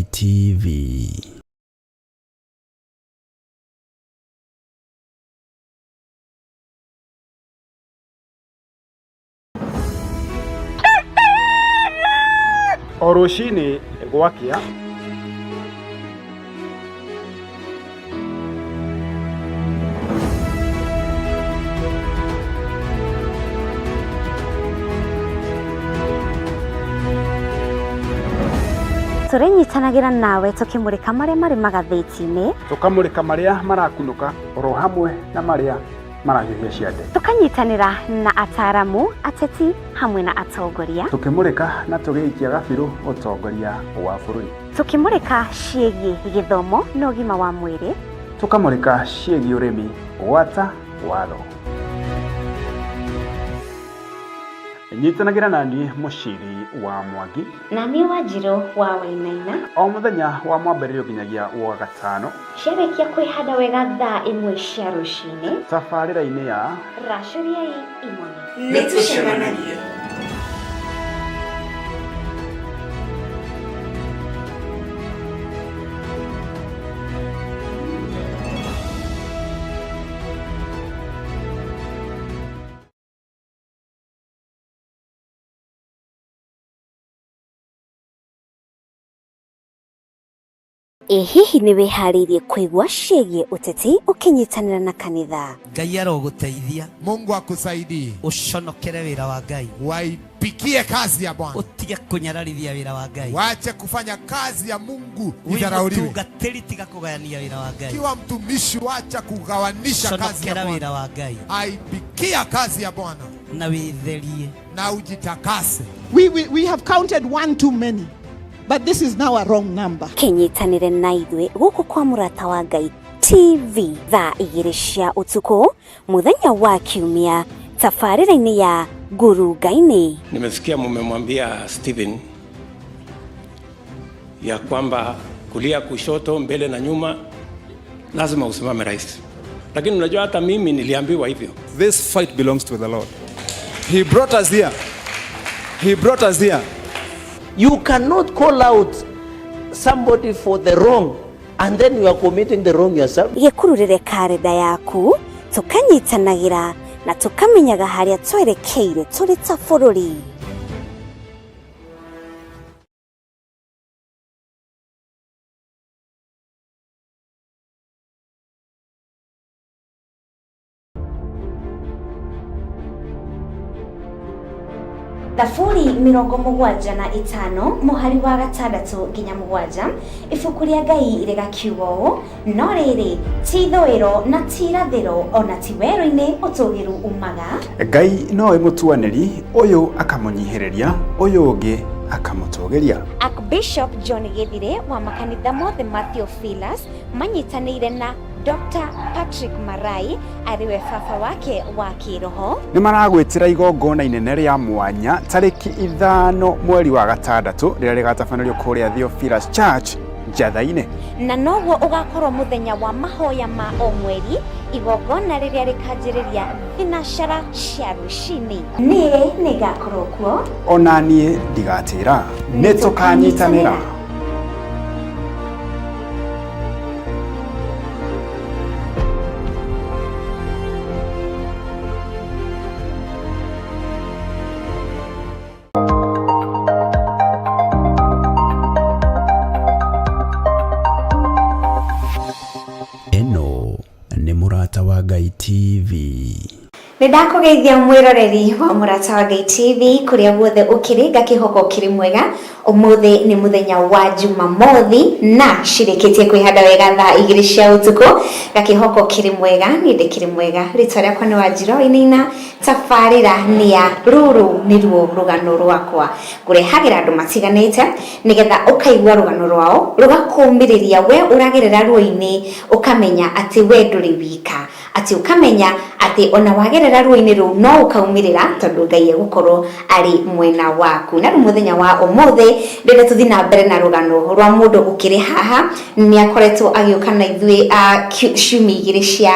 Ngai TV. O rũcinĩ gwakĩa. Tũrĩnyitanagĩra nawe tũkĩmũrĩka marĩa marĩ magathĩti-inĩ. Tũkamũrĩka marĩa marakunũka oro hamwe na marĩa marahiũhia ciande. Tũkanyitanĩra na ataaramu, ateti hamwe na atongoria. Tũkĩmũrĩka na tũgĩikia gabirũ ũtongoria wa bũrũri. Tũkĩmũrĩka ciĩgiĩ gĩthomo na ũgima wa mwĩrĩ. Tũkamũrĩka ciĩgiĩ ũrĩmi gwata watho. Nyitanagĩra na niĩ Mũciri wa Mwangi. Na niĩ Wanjirũ wa Wainaina. O mũthenya wa Mwambĩrĩrio nginyagia wa Gatano. Ciarĩkia kwĩhanda wega thaa ĩmwe cia rũcinĩ. Tabarĩra-inĩ ya. Racũriai imone. Nĩtũcemanagie. Ĩ hihi nĩ wĩharĩirie kũigua ciĩgiĩ ũteti ũkĩnyitanĩra na kanitha? Ngai arogũteithia. Mungu akusaidie. Ũconokere wĩra wa Ngai. Waipikie kazi ya Bwana. Ũtige kũnyararithia wĩra wa Ngai. Wache kufanya kazi ya Mungu Wĩ idharauliwe. mũtungatĩri tiga kũgayania wĩra wa Ngai. Kiwa mtumishi, wacha kugawanisha kazi ya Conokera Bwana. wĩra wa Ngai. Aipikia kazi ya Bwana Na wĩtherie. na ujitakase. We have counted one too many, but this is now a wrong number. Kĩnyitanĩre na ithuĩ gũkũ kwa Mũrata wa Ngai TV thaa 2 cia ũtukũ mũthenya wa Kiumia tabarĩra-inĩ ya Ngurunga-inĩ. Nimesikia mumemwambia Stephen ya kwamba kulia, kushoto, mbele na nyuma lazima usimame rais, lakini unajua hata mimi niliambiwa hivyo. This fight belongs to the Lord. He brought us here. He brought us here. You cannot call out somebody for the wrong and then you are committing the wrong yourself. Gĩkururĩre karenda yaku tũkanyitanagĩra na tũkamenyaga harĩa twerekeire tũrĩ ta bũrũri. Thaburi 75 mũhari wa 6 nginya 7 ibuku rĩa Ngai rĩgakiuga ũũ, no rĩrĩ ti ithũĩro na ti irathĩro ona ti werũ-inĩ ũtũgĩru umaga. Ngai nowe mũtuanĩri, ũyũ akamũnyihĩrĩria, ũyũ ũngĩ akamũtũgĩria. Archbishop John Githire wa makanitha mothe ma Theophilus manyitanĩire na Dr. Patrick Marai arĩ we baba wake wa kĩroho. Nĩ maragwĩtĩra igongona inene rĩa mwanya tarĩki 5 mweri wa 6 rĩrĩa rĩgatabanĩrio kũrĩa Theophilus Church Njatha-inĩ. Na noguo ũgakorwo mũthenya wa mahoya ma o mweri, igongona rĩrĩa rĩkanjĩrĩria thinacara cia rũcinĩ. Niĩ nĩngakorwo kuo. Ona niĩ ndigatĩra. Nĩ tũkanyitanĩra. Ĩno nĩ Mũrata wa Ngai TV. Nĩ ndakũgeithia mwĩroreri wa Mũrata wa Ngai TV kũrĩa guothe ũkĩrĩ, ngakĩhoka ũkĩrĩ mwega. Ũmũthĩ nĩ mũthenya wa Jumamothi na cirĩkĩtie kwĩhanda wega thaa 2 cia ũtukũ. Ngakĩhoka ũkĩrĩ mwega, niĩ ndĩkĩrĩ mwega. Rĩtwa rĩakwa nĩ Wanjirũ Wainaina, tabarĩra nĩ ya rũrũ nĩruo rũgano rwakwa. Ngũrehagĩra andũ matiganĩte nĩgetha ũkaigua rũgano rwao, rũgakũmĩrĩria we ũragerera ruo-inĩ, ũkamenya atĩ we ndũrĩ wika. Atĩ ũkamenya Atĩ ona wagerera ruo-inĩ rũu no ũkaumĩrĩra tondũ Ngai egũkorwo arĩ mwena waku. Na rĩu mũthenya wa ũmũthĩ ndĩrenda tũthiĩ na mbere na rũgano rwa mũndũ ũkĩrĩ haha. Nĩ akoretwo agĩũka na ithuĩ ciumia igĩrĩ cia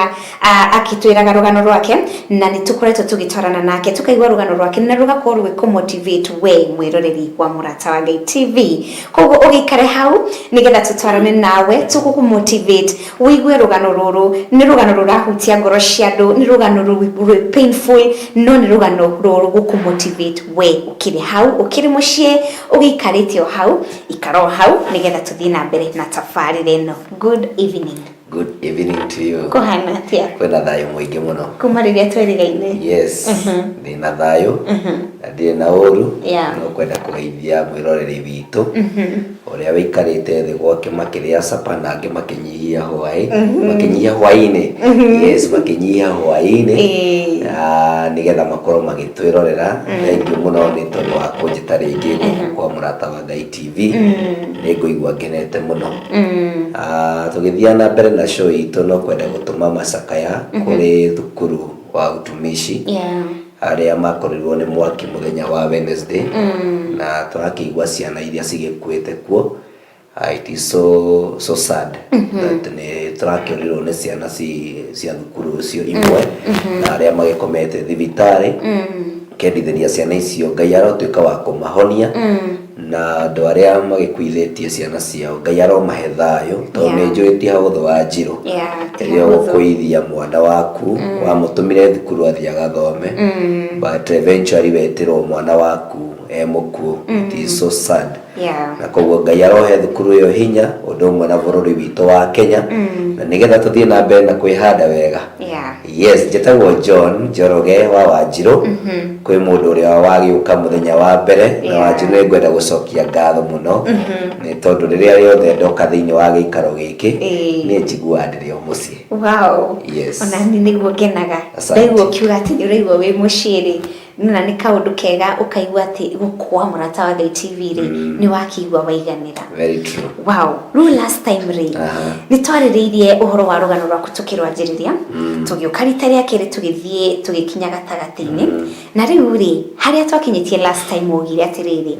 akĩtwĩraga rũgano rwake, na nĩ tũkoretwo tũgĩtwarana nake tũkaigua rũgano rwake na rũgakorwo rũgĩkũmotivate we mwĩroreri wa Mũrata wa Ngai TV. Koguo ũgĩikare hau nĩgetha tũtwarane nawe, tũgũkũmotivate ũigue rũgano rũrũ. Nĩ rũgano rũrahutia ngoro cia andũ, nĩ rũgano rwĩ painful, no nĩ rũgano rũgũkũmotivate we ũkĩrĩ hau, ũkĩrĩ mũciĩ, ũgĩikarĩte o hau. Ikara o hau nĩgetha tũthiĩ na mbere na tabarĩra ĩno. Good evening. Good evening to you. Kũhana atĩa? Kwĩna thayũ mũingĩ mũno. Kuma rĩrĩa twĩrĩgaine. Yes. Ndĩna thayũ na ndirĩ na ũru. No kwenda kũgeithia mwĩroreri witũ ũrĩa wĩikarĩte thĩ gwake makĩrĩa capa na angĩ makĩnyihia hwaĩ, makĩnyihia hwaĩ-inĩ. Yes, makĩnyihia hwaĩ-inĩ. Nĩgetha makorwo magĩtwĩrorera. Thank you mũno nĩ tondũ wa kũnjĩta rĩngĩ gũkũ kwa Mũrata wa Ngai TV. Nĩ ngũigua ngenete mũno. Tũgĩthiaga na mbere na show itũ, no kwenda gũtũma macakaya kũrĩ thukuru wa utumishi arĩa makorirwo nĩ mwaki mũthenya wa Wednesday, na tũrakĩigua ciana iria cigĩkuĩte kuo. It is so so sad that nĩ tũrakĩũrĩrwo nĩ ciana cia thukuru ũcio imwe na arĩa magĩkomete thibitarĩ. Kendithĩria ciana icio Ngai arotuĩka wa kũmahonia, na andũ arĩa magĩkuithĩtie ciana ciao Ngai aromahe thayũ, tondũ nĩ njũĩ ti hahũthũ, wa Njirũ, Yeah, ti rĩrĩa hahũthũ. ũgũkũithia mwana waku wamũtũmire thukuru athiĩ agathome, but eventually wetĩrwo mwana waku e mũkuũ. It is so sad. Na koguo Ngai arohe thukuru ĩyo hinya, ũndũ ũmwe na bũrũri witũ wa Kenya, na nĩgetha tũthiĩ na mbere na kwĩhanda wega. Yes, njĩtagwo John Njoroge wa Wanjirũ. Kwĩ mũndũ ũrĩa wagĩũka mũthenya wa mbere na Wanjirũ, nĩ ngwenda gũcokia ngatho mũno nĩ tondũ rĩrĩa rĩothe ndoka thĩinĩ wa gĩikaro gĩkĩ, niĩ njiguaga ndĩrĩ o mũciĩ. Yes. Ona niĩ nĩguo ngenaga. Asante. Ndaigua ũkiuga atĩ nĩ ũraigua wĩ mũciĩ rĩ, na nĩ kaũndũ kega ũkaigua atĩ gũkũ kwa Mũrata wa Ngai TV rĩ, nĩ wakĩigua waiganĩra. Very true. Wow. Rĩu last time rĩ, nĩ twarĩrĩirie ũhoro wa rũgano rwaku tũkĩrwanjĩrĩria, tũgĩũka rita rĩa kerĩ, tũgĩthiĩ tũgĩkinya gatagatĩ-inĩ, na rĩu rĩ, harĩa twakinyĩtie last time waugire atĩrĩrĩ,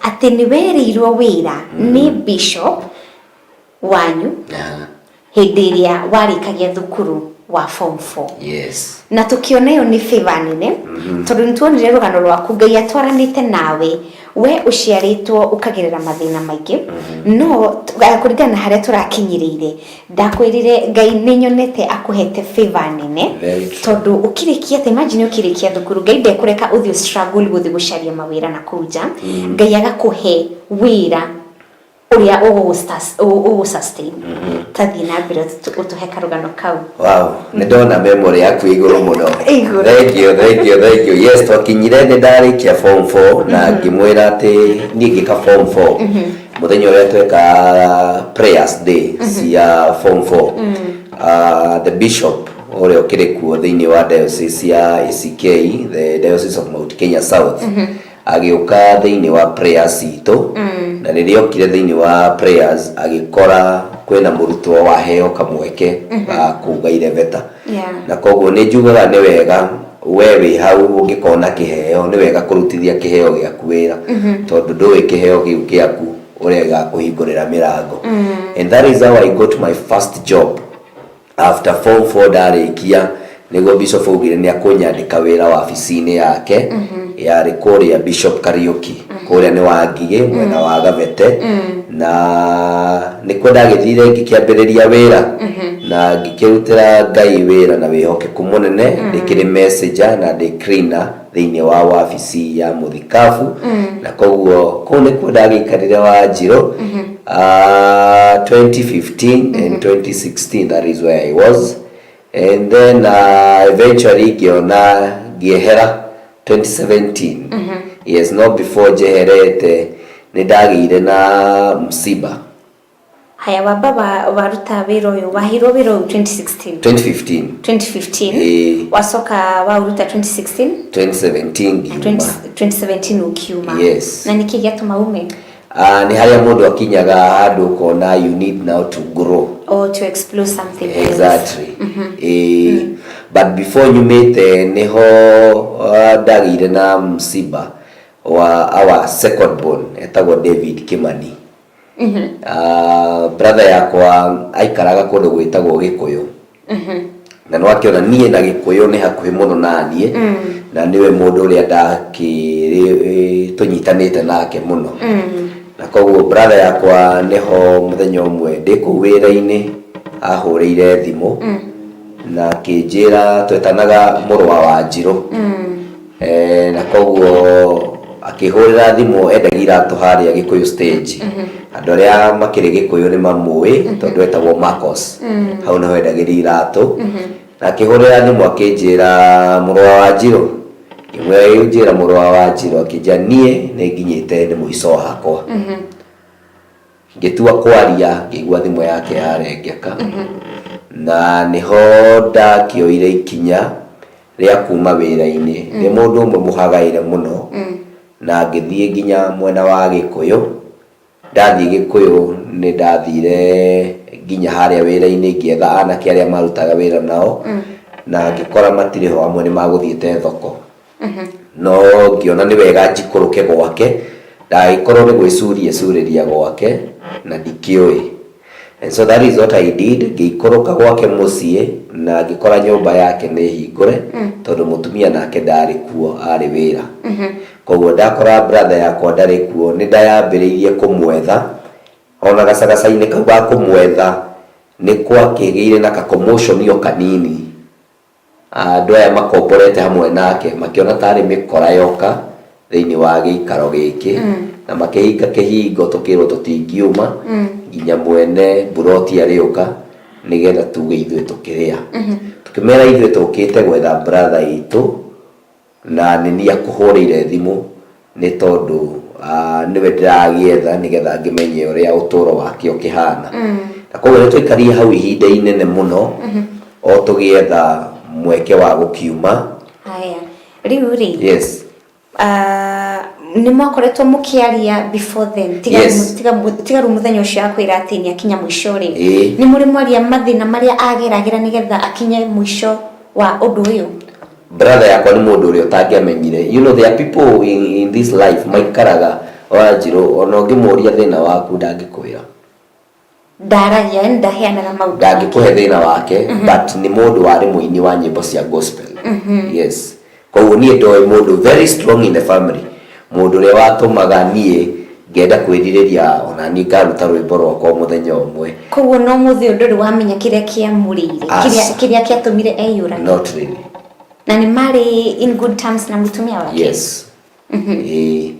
atĩ nĩ werĩirwo wĩra nĩ bishop wanyu hĩndĩ ĩrĩa warĩkagia thukuru wa form 4. Na tũkĩona ĩyo nĩ favor nene, tondũ nĩ tuonire rũgano rwaku Ngai atwaranĩte nawe. We ũciarĩtwo ũkagerera mathĩna maingĩ, no kũringana na harĩa tũrakinyĩrĩire, ndakwĩrire Ngai nĩ nyonete akũhete favor nene. Very true. Tondũ ũkĩrĩkia, ta imagine ũkĩrĩkia thukuru, Ngai ndekũreka ũthiĩ struggle gũthiĩ gũcaria mawĩra na kũu nja. Ngai agakũhe wĩra ũrĩa ũgũ sustain. Tathiĩ na mbere ũtũhe karũgano kau. Wow, nĩ ndona memory yaku igũrũ mũno. Igũrũ. Thank you, thank you, thank you. Yes, twakinyire nĩ ndarĩkia form 4 na ngĩmwĩra atĩ niĩ ngĩka form 4, mũthenya ũrĩa tweka prayers day cia form 4, the bishop ũrĩa ũkĩrĩ kuo thĩinĩ wa diocese ya ACK, the Diocese of Mount Kenya South, agĩũka thĩinĩ wa prayers citũ, na rĩrĩa okire thĩinĩ wa prayers agĩkora kwĩna mũrutwo waheo kamweke ga kuga irebeta. Na koguo nĩ njugaga nĩ wega we wĩ hau ũngĩkorwo na kĩheo, nĩ wega kũrutithia kĩheo gĩaku wĩra, tondũ ndũĩ kĩheo kĩu gĩaku ũrĩa gĩgakũhingũrĩra mĩrango. And that is how I got my first job after form 4. Ndarĩkia nĩguo bishop augire nĩ akũnyandĩka wĩra wabici-inĩ yake yarĩ kũrĩa Bishop Kariuki, kũrĩa nĩ Wangigĩ, mwena wa Gavete, na nĩkuo ndagĩthire ngĩkĩambĩrĩria wĩra na ngĩkĩrutĩra Ngai wĩra na wĩhokeku mũnene. Ndĩkĩrĩ messenger na ndĩ cleaner thĩinĩ wa wabici ya mũthikabu, na koguo kũu nĩkuo ndagĩikarire, wa Njirũ, 2015 and 2016. That is where I was, and then eventually ngĩona ngĩehera 2017. Yes, no before njeherete nĩ ndagĩire na msiba. Haya, wamba waruta wĩra ũyũ, waheirwo wĩra ũyũ 2016? 2015. 2015. Ĩĩ. Wacoka wauruta 2016? 2017 ngiuma. 2017 ukiuma? Yes. Na nĩkĩ gĩatũma ume? Nĩ harĩa mũndũ akinyaga handũ ũkona you need now to grow or to explore something else. Exactly. Ĩĩ. But before nyumĩte nĩho ndagĩire na msiba wa our second born etagwo David Kimani. Brother yakwa aikaraga kũndũ gwĩtagwo Gĩkũyũ. Na nĩwakĩona niĩ na Gĩkũyũ nĩ hakuhĩ mũno na niĩ, na nĩwe mũndũ ũrĩa ndakĩrĩ tũnyitanĩte nake mũno. Na koguo brother yakwa nĩho mũthenya ũmwe ndĩ kũu wĩra-inĩ ahũrĩire thimũ na akĩnjĩra, twetanaga mũrũ wa Wanjirũ. Na koguo akĩhũrĩra thimũ, endagia iratũ harĩa Gĩkũyũ stage. Andũ arĩa makĩrĩ Gĩkũyũ nĩ mamũĩ tondũ etagwo Marcos. Hau nĩho endagĩria iratũ. Na akĩhũrĩra thimũ akĩnjĩra, mũrũ wa Wanjirũ. Ngĩmwĩra ĩĩ, njĩra mũrũ wa Wanjirũ. Akĩnjĩra niĩ nĩ nginyĩte nĩ mũico wakwa. Ngĩtua kwaria ngĩigua thimũ yake yarengeka. Na nĩho ndakĩoire ikinya rĩa kuma wĩra-inĩ. Ndĩ mũndũ ũmwe mũhagaĩre mũno, na ngĩthiĩ nginya mwena wa Gĩkũyũ. Ndathiĩ Gĩkũyũ nĩ ndathire nginya harĩa wĩra-inĩ ngĩetha anake arĩa marutaga wĩra nao, na ngĩkora matirĩ ho, amwe nĩ magũthiĩte thoko. No ngĩona nĩ wega njikũrũke gwake, ndagagĩkorwo nĩ gwĩcuria ecurĩria gwake na ndikĩũĩ. And so that is what I did, ngĩikũrũka gwake mũciĩ na ngĩkora nyũmba yake nĩ hingũre, tondũ mũtumia nake ndarĩ kuo, arĩ wĩra. Koguo ndakora brother yakwa ndarĩ kuo, nĩ ndayambĩrĩirie kũmwetha. Ona gacagaca-inĩ kau ga kũmwetha nĩ gwakĩgĩire na ka commotion o kanini. Andũ aya makomborete hamwe nake makĩona tarĩ mĩkora yoka thĩinĩ wa gĩikaro gĩkĩ, na makĩhinga kĩhingo tũkĩrwo tũtingiuma nginya mwene mburoti arĩũka nĩgetha tuge ithuĩ tũkĩrĩa. Tũkĩmera ithuĩ tũkĩte gwetha brother itũ na nĩ niĩ akũhũrĩire thimũ nĩ tondũ nĩwe ndĩragĩetha nĩgetha ngĩmenye ũrĩa ũtũro wake ũkĩhana. Na koguo nĩ twaikarire hau ihinda inene mũno o tũgĩetha mweke wa gũkiuma. Haya, rĩu rĩ, Yes. Nĩ mwakoretwo mũkĩaria before then? Tiga Yes. tiga rĩu mũthenya ũcio akwĩra atĩ nĩ akinya mũico rĩ, Ĩĩ. nĩ mũrĩ mwaria mathĩna marĩa ageragĩra nĩgetha akinye mũico wa ũndũ ũyũ? Brother yakwa nĩ mũndũ ũrĩa ũtangĩamenyire. You know there are people in this life maikaraga Wanjirũ, ona ũngĩmũria thĩna waku ndangĩkwĩra. Ndaragia, yani ndaheanaga maũndũ. Ndangĩkũhe thĩna wake, but nĩ mũndũ warĩ mũini wa nyĩmbo cia gospel. Yes. Koguo niĩ ndoĩ mũndũ very strong in the family, mũndũ ũrĩa watũmaga niĩ ngenda kwĩrirĩria ona niĩ ngaruta rwĩmbo rwakwa mũthenya ũmwe. Koguo no mũthĩ ũyũ ndũrĩ wamenya kĩrĩa kĩamũrĩire, Aca. kĩrĩa kĩatũmire eyũrage? Not really. Na nĩ marĩ in good terms na mũtumia wake? Yes. Ĩĩ.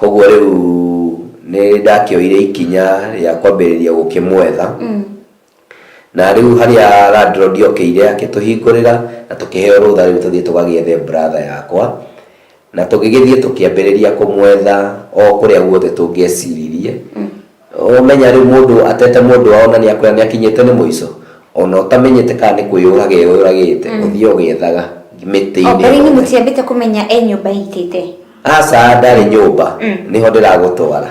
Koguo rĩu nĩ ndakĩoire ikinya rĩa kwambĩrĩria gũkĩmwetha. Na rĩu harĩa landlord okĩire akĩtũhingũrĩra na tũkĩheo rũtha rĩu tũthiĩ tũgagĩethe brother yakwa. Na tũgĩgĩthiĩ tũkĩambĩrĩria kũmwetha o kũrĩa guothe tũngĩeciririe. Ũmenya rĩu mũndũ atete mũndũ wao na nĩakwĩra nĩakinyĩte nĩ mũico, ona ũtamenyete kana nĩ kwĩyũraga eyũragĩte, ũthiĩ ũgĩethaga mĩtĩ-inĩ O mbere-inĩ yothe. Mũtiambĩte kũmenya e nyũmba ĩitĩte? Aca, ndarĩ nyũmba, nĩho ndĩragũtwara.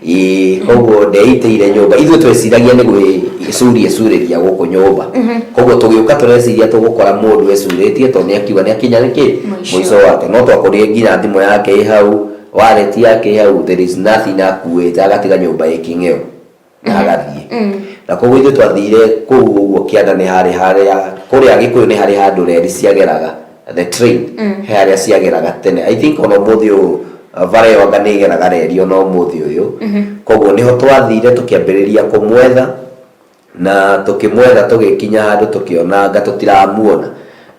Ĩĩ, koguo ndeitĩire nyũmba. Ithuĩ tweciragia nĩ gwĩcuria ecurĩria gũkũ nyũmba. Koguo tũgĩũka tũreciria tũgũkora mũndũ ecurĩtie tondũ nĩakiuga nĩakinya nĩkĩ? Mũico. Mũico wake. No twakorire nginya thimũ yake ĩ hau, wallet yake ĩ hau, there is nothing akuĩte, agatiga nyũmba ĩ kĩng'eo na agathiĩ. Na koguo ithuĩ twathire kũu ũguo kĩanda nĩ harĩ harĩa, kũrĩa Gĩkũyũ nĩ harĩ handũ reri ciageraga, the train, he harĩa ciageraga tene. I think ona ũmũthĩ ũyũ bara ĩyo anga nĩ ĩgeraga reri ona ũmũthĩ ũyũ. Koguo nĩho twathire tũkĩambĩrĩria kũmwetha. Na tũkĩmwetha tũgĩkinya handũ tũkĩona anga tũtiramuona.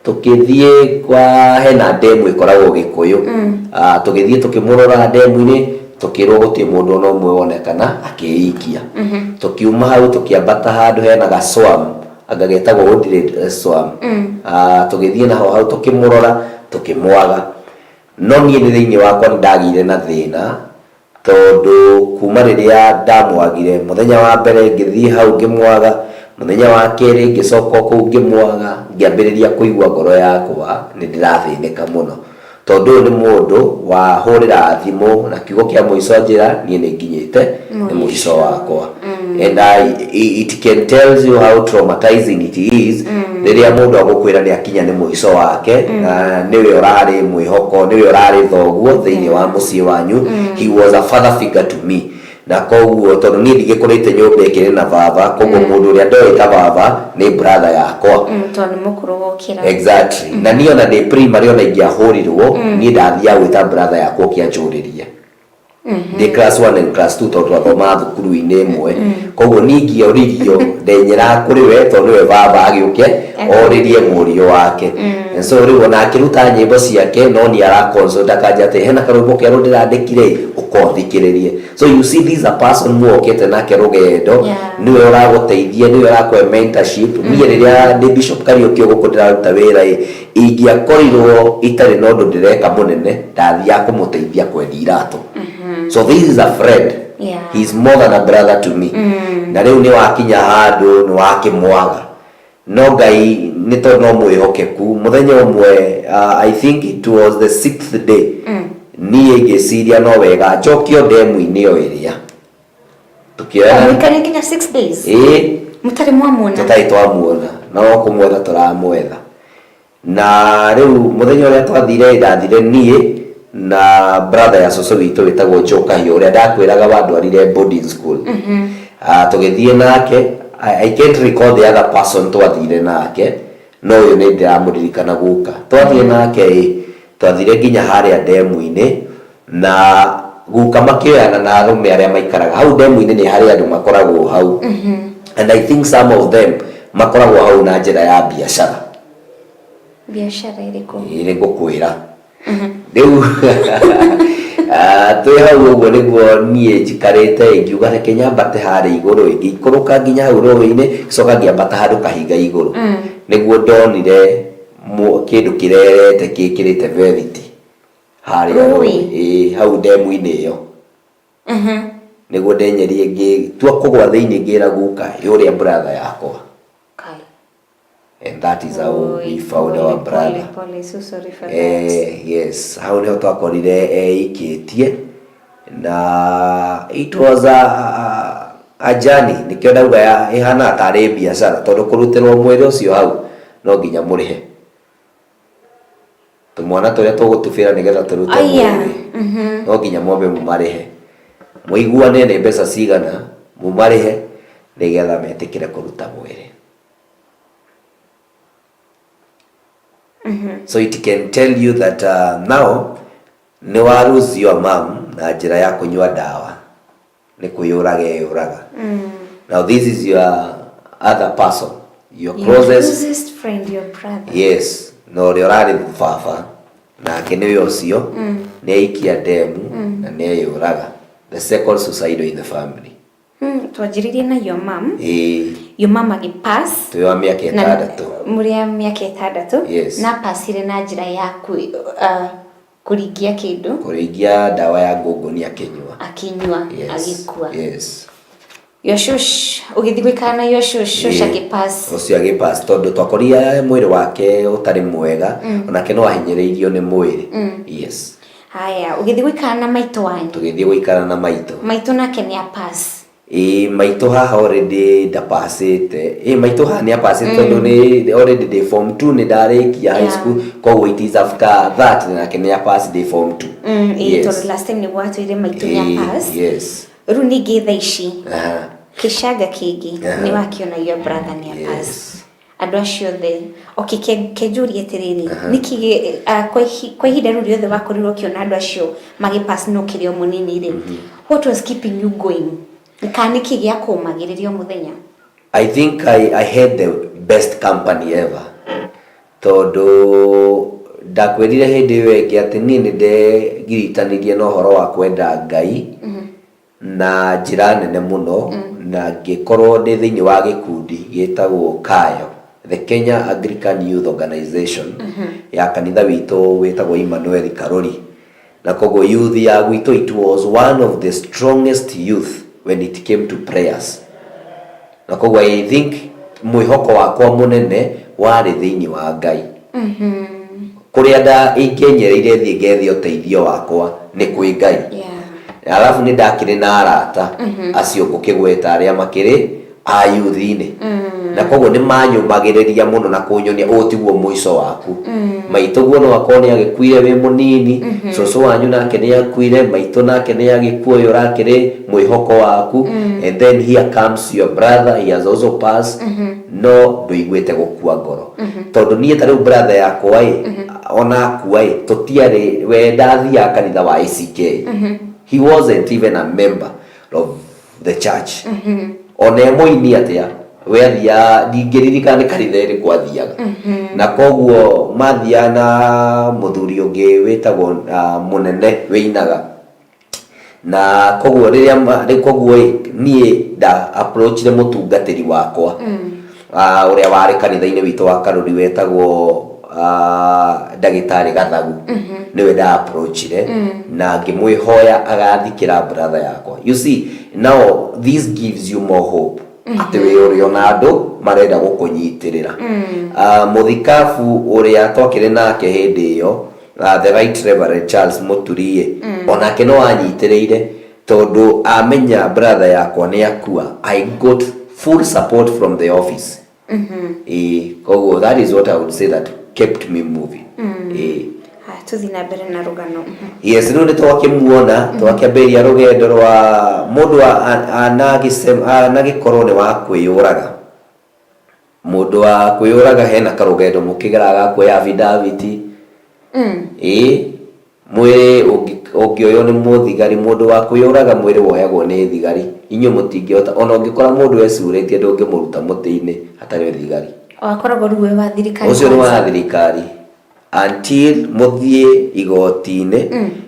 Tũkĩthiĩ kwa hena ndemu ĩkoragwo Gĩkũyũ. Tũgĩthiĩ tũkĩmũrora ndemu-inĩ, tũkĩrwo gũtirĩ mũndũ ona ũmwe wonekana akĩikia. Tũkiuma hau tũkĩambata handũ hena ga swam, anga getagwo Woodley swam. Tũgĩthiĩ naho hau tũkĩmũrora, tũkĩmwaga. No niĩ nĩ thĩinĩ wakwa nĩ ndagĩire na thĩna. Tondũ kuuma rĩrĩa ndamwagire, mũthenya wa mbere ngĩthiĩ hau ngĩmwaga, mũthenya wa kerĩ ngĩcoka o kũu ngĩmwaga, ngĩambĩrĩria kũigua ngoro yakwa nĩ ndĩrathĩnĩka mũno. Tondũ ũyũ nĩ mũndũ wahũrĩra thimũ na kiugo kĩa mũico anjĩra niĩ nĩ nginyĩte nĩ mũico wakwa. And it can tell you how traumatizing it is rĩrĩa mũndũ agũkwĩra nĩ akinya nĩ mũico wake, na nĩwe ũrarĩ mwĩhoko, nĩwe ũrarĩ thoguo thĩinĩ wa mũciĩ wanyu. He was a father figure to me, na koguo tondũ niĩ ndigĩkũrĩte nyũmba ĩkĩrĩ na baba, koguo mũndũ ũrĩa ndoĩ ta baba nĩ brother yakwa. Tondũ nĩ mũkũrũ gũkĩra. Exactly. Na niĩ ona ndĩ primary, ona ingĩahũrirwo, niĩ ndathiaga gwĩta brother yakwa ũkĩanjũrĩria ndĩ class 1 and class 2, tondũ twathomaga thukuru-inĩ ĩmwe. Koguo niĩ ingĩoririo, ndenyeraga kũrĩ we, tondũ nĩwe baba agĩũke orĩrie mũriũ wake. And so rĩu ona akĩruta nyĩmbo ciake, no nĩ ara consult, akanja atĩ hena karwĩmbo kerũ ndĩrandĩkire, ũkothikĩrĩrie. So you see, this is a person muokĩte nake rũgendo. Nĩwe ũragũteithia, nĩwe ũrakũhe mentorship. Niĩ rĩrĩa ndĩ Bishop Kariũki gũkũ ndĩraruta wĩra ĩ, ingĩakorirwo itarĩ na ũndũ ndĩreka mũnene, ndathiaga kũmũteithia kwendia iratũ. So this is a friend. He is more than a brother to me. Na rĩu nĩ wakinya handũ nĩ wakĩmwaga, no Ngai nĩ tondũ no mwĩhokeku. Mũthenya ũmwe, I think it was the sixth day, niĩ ngĩciria no wega njokio ndemu-inĩ o ĩrĩa tukĩoya. Mũikarire nginya 6 days? Ĩĩ. Mũtarĩ mwamuona? Tũtarĩ twamuona, no kũmwetha tũramwetha. Na rĩu mũthenya ũrĩa twathire, ndathire niĩ na brother ya cũcũ witũ wĩtagwo Joe Kahiũ, ũrĩa ndakwĩraga wandwarire boarding school. Tũgĩthiĩ nake. I can't recall the other person twathire nake, no ũyũ nĩ ndĩramũririkana. Guka twathire nake ĩ, twathire nginya harĩa ndemu-inĩ, na guka makĩoyana na arũme arĩa maikaraga hau ndemu-inĩ. Nĩ harĩ andũ makoragwo hau, and I think some of them makoragwo hau na njĩra ya biacara. Biacara ĩrĩkũ? Ĩrĩ ngũkwĩra rĩu. Twĩ hau ũguo nĩguo niĩ njikarĩte, ngiuga reke nyambate harĩa igũrũ. Ngĩikũrũka nginya hau rũĩ-inĩ, gĩcoka ngĩambata handũ kahinga igũrũ, nĩguo ndonire kĩndũ kĩrerete kĩkĩrĩte vethiti harĩa. Rũĩ? Rũĩ, ĩĩ, hau ndemu-inĩ ĩyo nĩguo ndenyerie, ngĩtua kũgwa thĩinĩ, ngĩra guka ĩ ũrĩa brother yakwa. Kai. And that is how we Oi, found pole, our brother. Pole, pole, so sorry for that. Yes, hau nĩho twakorire eikĩtie, na it was a journey. Nĩkĩo ndauga ĩhanaga tarĩ biacara, tondũ kũrutĩrwo mwĩrĩ ũcio hau no nginya mũrĩhe tũmwana tũrĩa tũgũtubĩra nĩgetha tũrute Aya. mwĩrĩ. No nginya mwambe mũmarĩhe, mũiguane nĩ mbeca cigana, mũmarĩhe nĩgetha metĩkĩre kũruta mwĩrĩ. So it can tell you that now nĩ wa lose your mom na njĩra ya kũnyua ndawa, nĩ kwĩyũraga eyũraga. Now this is your other person, your Your closest closest friend, your brother. Yes, na ũrĩa ũrarĩ baba nake nĩwe ũcio nĩ aikia ndemu na nĩ eyũraga, the second suicide in the family. Twanjĩrĩirie na your mom. Ĩĩ. Your mom agĩpass. Twĩ wa mĩaka 6. Mũrĩ a mĩaka 6. Yes. Na pasire na njĩra ya kũringia kĩndũ. Kũrĩngia ndawa ya ngũngũni akĩnyua. Akinyua. Yes. Agĩkua. Yes. Your shush, ũgĩthiĩ gũikara na your shush, shush Ĩĩ. agĩpass. Ũcio agĩpass tondũ twakorire mwĩrĩ wake ũtarĩ mwega. Onake no ahinyĩrĩirio nĩ mwĩrĩ. Yes. Haya, ũgĩthiĩ gũikara na maitũ wanyu. Tũgĩthiĩ gũikara na maitũ. Maitũ nake nĩ apass? Ĩĩ, maitũ haha already ndapacĩte. Ĩĩ, maitũ haha nĩ apacĩte, tondũ nĩ already ndĩ form 2, nĩ ndarĩkia high school. Koguo it is after that nake nĩ apass ndĩ form 2. Ĩĩ, tondũ last time nĩguo watwĩre maitũ nĩ apass. Yes. Rĩu ningĩ thaa ici kĩcanga kĩngĩ, nĩ wakĩona your brother nĩ apass. Andũ acio othe, okay, kenjũrie atĩrĩrĩ, nĩkĩ kwa ihinda rĩu rĩothe wakorirwo ũkĩona andũ acio magĩpass no kĩrĩ o mũnini rĩ, what was keeping you going, kana nĩkĩ gĩa kũũmagĩrĩria o mũthenya? I think I had the best company ever, tondũ ndakwĩrire hĩndĩ ĩyo ĩngĩ atĩ niĩ nĩ ndegiritanirie na ũhoro wa kwenda Ngai na njĩra nene mũno, na ngĩkorwo ndĩ thĩinĩ wa gĩkundi gĩtagwo Kayo, the Kenya Anglican Youth Organization ya kanitha witũ wĩtagwo Emmanuel Karori. Na koguo youth ya gwitũ, it was one of the strongest youth when it came to prayers. Na koguo I think mwĩhoko wakwa mũnene warĩ thĩinĩ wa Ngai. Kũrĩa nda ingĩenyereire thiĩ ngethe ũteithio wakwa nĩ kwĩ Ngai. Alafu nĩ ndakĩrĩ na arata acio ngũkĩgweta arĩa makĩrĩ a youth-inĩ, na koguo nĩ manyũmagĩrĩria mũno na kũnyonia ũũ tiguo mũico waku. Maitũ guo no akorwo nĩ agĩkuire wĩ mũnini, cũcũ wanyu nake nĩ akuire, maitũ nake nĩ agĩkua, ũyũ ũrakĩrĩ mwĩhoko waku, and then here comes your brother, he has also passed, no ndũiguĩte gũkua ngoro, tondũ niĩ ta rĩu brother yakwa ĩ, ona akua ĩ, tũtiarĩ, we ndathiaga kanitha wa ACK. He wasn't even a member of the church. Ona e mũini atĩa, we athiaga, ndingĩririkana nĩ kanitha ĩrĩkũ athiaga. Na koguo mathiaga na mũthuri ũngĩ wĩtagwo mũnene wĩinaga, na koguo rĩrĩa koguo ĩ, niĩ nda approachire mũtungatĩri wakwa ũrĩa warĩ kanitha-inĩ witũ wa Karuri, wetagwo ndagĩtarĩ Gathagu. Nĩwe nda approachire na ngĩmwĩhoya agathikĩra brother yakwa. You see, now this gives you more hope atĩ wĩ ũrĩ ona andũ marenda gũkũnyitĩrĩra. Mũthikabu ũrĩa twakĩrĩ nake hĩndĩ ĩyo, the Right Reverend Charles Mũturie, onake no anyitĩrĩire, tondũ amenya brother yakwa nĩ akua, I got full support from the office. Ĩĩ, koguo that is what I would say that kept me moving. Ĩĩ. Haya, tũthiĩ na mbere na rũgano. Yes, rĩu nĩ twakĩmuona, twakĩambĩrĩria rũgendo rwa mũndũ anagĩkorwo nĩ wa kwĩyũraga. Mũndũ wa kwĩyũraga hena karũgendo mũkĩgeraga ga kuoya affidavit. Ĩĩ, mwĩrĩ ũngĩoywo nĩ mũthigari, mũndũ wa kwĩyũraga mwĩrĩ woyagwo nĩ thigari. Inyuĩ mũtingĩhota, ona ũngĩkora mũndũ ecurĩtie, ndũngĩmũruta mũtĩ-inĩ hatarĩ thigari. O akoragwo rĩu wĩ wa thirikari. Ũcio nĩ wa kwanza. Thirikari until mũthiĩ igoti-inĩ,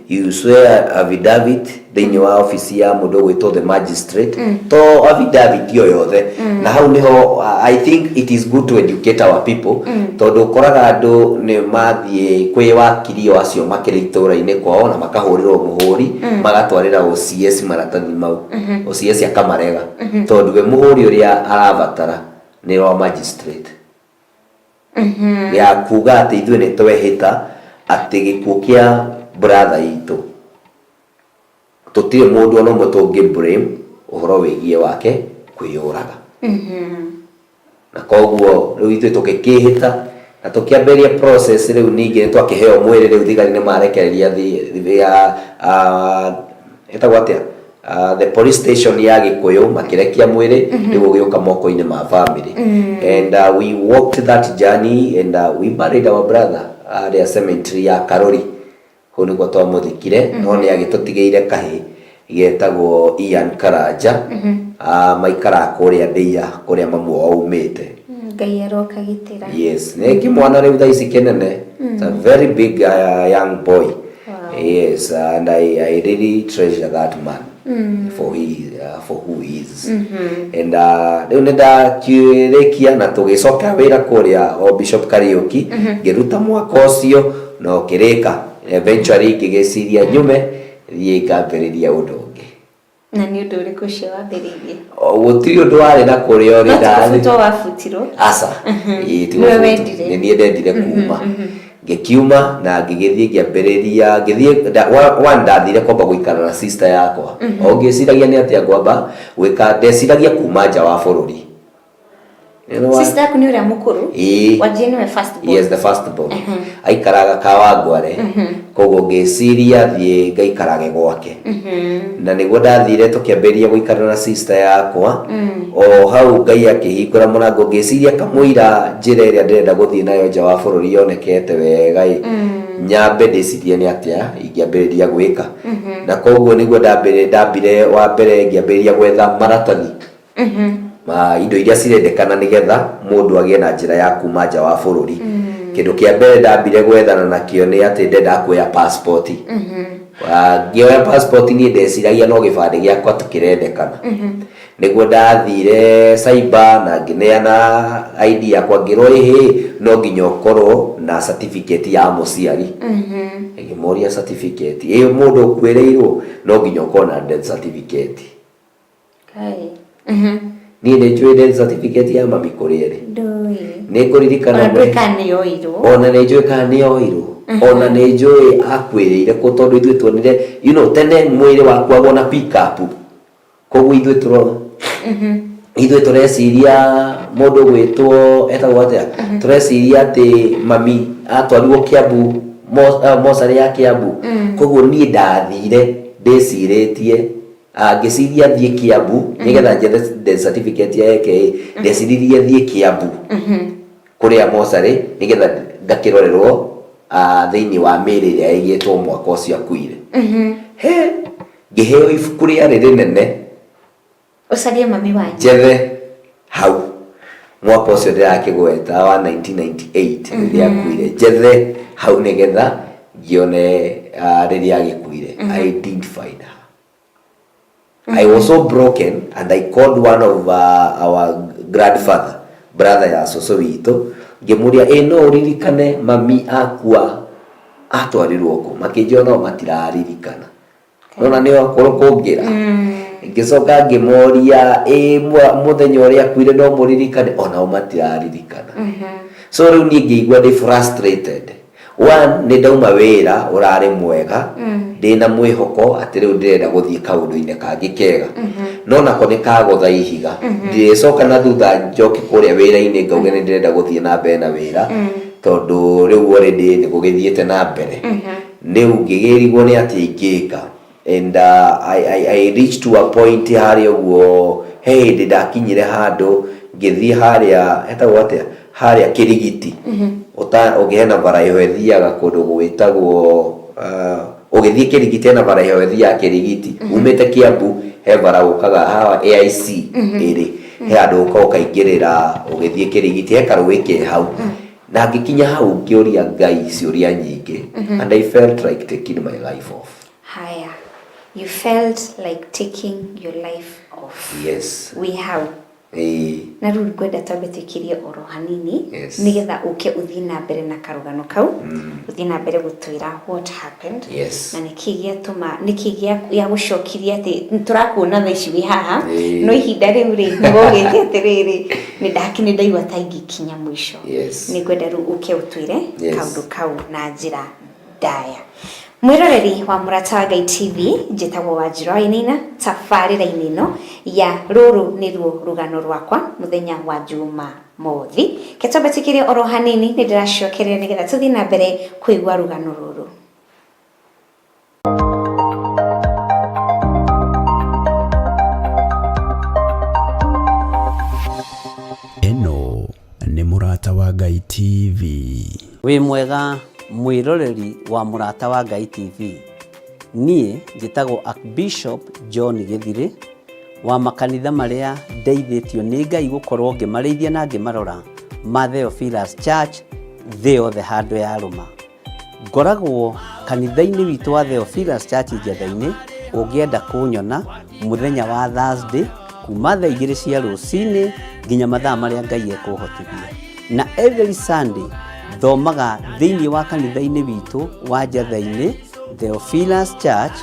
you swear affidavit thĩinĩ wa ofici ya mũndũ ũgwĩtwo the magistrate, to affidavit o yothe. Na hau nĩho I think it is good to educate our people, tondũ ũkoraga andũ nĩ mathiĩ kwĩ wakiri o acio makĩrĩ itũũra-inĩ kwao na makahũrĩrwo mũhũri, magatwarĩra OCS maratathi mau, OCS akamarega, tondũ we mũhũri ũrĩa arabatara nĩ wa magistrate ya kuga atĩ ithuĩ nĩ twehĩta atĩ gĩkuũ kĩa brother itũ tũtirĩ mũndũ ona ũmwe tũngĩ blame ũhoro wĩgiĩ wake kwĩyũraga. Na koguo rĩu ithuĩ tũgĩkĩhĩta na tũkĩambĩrĩria process. Rĩu ningĩ nĩ twakĩheo mwĩrĩ, rĩu thigari nĩ marekereria ya ĩtagwo atĩa, the police station ya Gĩkũyũ, makĩrekia mwĩrĩ, rĩu ũgĩũka moko-inĩ ma family, and we walked that journey and we buried our brother arĩa cemetery ya Karori. Kũu nĩkuo twamũthikire, no nĩ agĩtũtigĩire kahĩ getagwo Ian Karanja. Maikaraga kũrĩa Ndĩia, kũrĩa mamu wao aumĩte. Ngai aroka gitĩra. Yes, nĩ kĩmwana rĩu thaa ici kĩnene. It's a very big young boy. Yes, and I really treasure that man for who he is. And rĩu nĩ ndakĩrĩkia na tũgĩcoka wĩra kũrĩa o Bishop Kariuki, ngĩruta mwaka ũcio na ũkĩrĩka. Eventually ngĩgĩciria nyume thiĩ ngambĩrĩria ũndũ ũngĩ. Na nĩ ũndũ ũrĩkũ ũcio wambĩrĩirie? O, gũtirĩ ũndũ warĩ na kũrĩa ũrĩ. No ti kũbutwo wabutirwo? Aca. Ĩĩ, ti Nĩwe gũbutwo. wendire? Nĩ niĩ ndendire kuma, ngĩkiuma na ngĩgĩthiĩ ngĩambĩrĩria, ngĩthiĩ one, ndathire kwamba gũikara na sister yakwa, o ngĩciragia nĩ atĩa ngwamba gwĩka. Ndeciragia kuma nja wa bũrũri. Sister yaku nĩ ũrĩa mũkũrũ? Ĩĩ. Wanjie nĩwe first born? Yes, the first born. Aikaraga Kawangware, koguo ngĩciria thiĩ ngaikarage gwake, na nĩguo ndathire tũkĩambĩrĩria gũikara na sister yakwa. O hau Ngai akĩhingũra mũrango. Ngĩciria kamũira njĩra ĩrĩa ndĩrenda gũthiĩ nayo nja wa bũrũri yonekete wega ĩ, nyambe ndĩcirie nĩ atĩa ingĩambĩrĩria gwĩka. Na koguo nĩguo ndambire wa mbere ngĩambĩrĩria gwetha maratathi ma indo iria cirendekana nĩgetha mũndũ agĩe na njĩra ya kuma nja wa bũrũri. Kĩndũ kĩa mbere ndambire gwethana nakĩo nĩ atĩ ndendaga kuoya passport. Ngĩoya passport, niĩ ndeciragia no gĩbandĩ gĩakwa tu kĩrendekana. Nĩguo ndathire cyber na ngĩneana ID yakwa, ngĩrwo ĩhĩ, no nginya ũkorwo na certificate ya mũciari. Ngĩmoria certificate ĩyo, mũndũ ũkuĩrĩirwo no nginya ũkorwo na death certificate. Kai. Niĩ nĩ njũĩ death certificate ya mami kũrĩa ĩrĩ. Ndũĩ. Nĩ ngũririkana Ona ndũĩ kana nĩ yoirwo. Ona nĩ njũĩ kana nĩ yoirwo, ona nĩ njũĩ akuĩrĩire kũ, tondũ ithuĩ tuonire, tene mwĩrĩ wakuagwo na pick-up, koguo ithuĩ tũreciria mũndũ gwĩtwo etagwo atĩa, tũreciria atĩ mami atwarirwo Kiambu, mocarĩ ya Kiambu. Koguo niĩ ndathire ndĩcirĩtie, ngĩciria thiĩ Kiambu nĩgetha njethe death certificate ya aka. Ndeciririe thiĩ Kiambu kũrĩa mocarĩ nĩgetha ngakĩrorerwo thĩinĩ wa mĩĩrĩ ĩrĩa ĩigĩtwo mwaka ũcio akuire. He ngĩheo ibuku rĩarĩ rĩnene. Ũcarie mami wanyu. Njethe hau mwaka ũcio ndĩrakĩgweta wa 1998 rĩrĩa akuire, njethe hau nĩgetha ngĩone rĩrĩa agĩkuire. I didn't find her. I was so broken and I called one of our grandfather, brother ya cũcũ witũ, ngĩmũria, ĩ no ũririkane mami akua atwarirwo kũ? Makĩnjĩra no matiraririkana, nona nĩ akũrũ kũngĩra. Ngĩcoka ngĩmoria, ĩ mũthenya ũrĩa akuire no mũririkane? Onao matiraririkana. So rĩu niĩ ngĩigua ndĩ frustrated. One, nĩ ndauma wĩra ũrarĩ mwega, ndĩna mwĩhoko atĩ rĩu ndĩrenda gũthiĩ kaũndũ-inĩ kangĩ kega, no nako nĩ kagũtha ihiga. Ndirĩcoka na thutha njoke kũrĩa wĩra-inĩ ngauge nĩ ndĩrenda gũthiĩ na mbere na wĩra, tondũ rĩu already nĩ gũgĩthiĩte na mbere. Rĩu ngĩgĩrigwo nĩ atĩ ingĩka, and I reached to a point harĩa ũguo he hĩndĩ ndakinyire handũ ngĩthiĩ harĩa hetagwo atĩa, harĩa Kĩrigiti, ũngĩhena bara ĩho ĩthiaga kũndũ gwĩtagwo, ũgĩthiĩ Kĩrigiti hena bara ĩho ĩthiaga Kĩrigiti umĩte Kiambu, he bara ũkaga haha AIC ĩrĩ, he handũ ũka ũkaingĩrĩra ũgĩthiĩ Kĩrigiti, he karũĩ ke hau. Na ngĩkinya hau ngĩũria Ngai ciũria nyingĩ, and I felt like taking my life off. Haya, you felt like taking your life off? Yes. Wĩ hau? Ĩĩ. Na rĩu ngwenda twambe twĩkĩrie oro hanini, Yes. nĩgetha ũke ũthiĩ na mbere na karũgano kau, ũthiĩ na mbere gũtwĩra what happened, Yes. na nĩkĩ gĩatũma, nĩkĩ gĩagũcokirie atĩ tũrakuona thaa ici wĩ haha, no ihinda rĩu rĩ nĩwaugĩte atĩrĩrĩ, nĩ ndaki nĩ ndaigua ta ingĩkinya mũico. Yes. Nĩ ngwenda rĩu ũke ũtwĩre Yes. kaũndũ kau na njĩra ndaya. Mwĩroreri wa Mũrata wa Ngai TV, njĩtagwo Wanjirũ wa Wainaina, tabarĩra-inĩ ĩno ya rũrũ nĩruo rũgano rwakwa mũthenya wa Juma mothi. Ke twambe twĩkĩre oro hanini, nĩ ndĩracokerera nĩgetha tũthiĩ na mbere kũigua rũgano rũrũ. Ĩno nĩ Mũrata wa Ngai TV. Wĩ mwega mwĩroreri wa Mũrata wa Ngai TV. Niĩ njĩtagwo Archbishop John Gĩthirĩ wa makanitha marĩa ndeithĩtio nĩ Ngai gũkorwo ngĩmarĩithia na ngĩmarora ma Theophilus Church thĩ yothe handũ ya rũma. Ngoragwo kanitha-inĩ witũ wa Theophilus Church Njetha-inĩ, ũngĩenda kũnyona mũthenya wa Thursday kuma thaa 2 cia rũcinĩ nginya mathaa marĩa Ngai ekũhotithia. Na every Sunday thomaga thĩinĩ wa kanitha-inĩ witũ wa Njetha-inĩ Theophilus Church.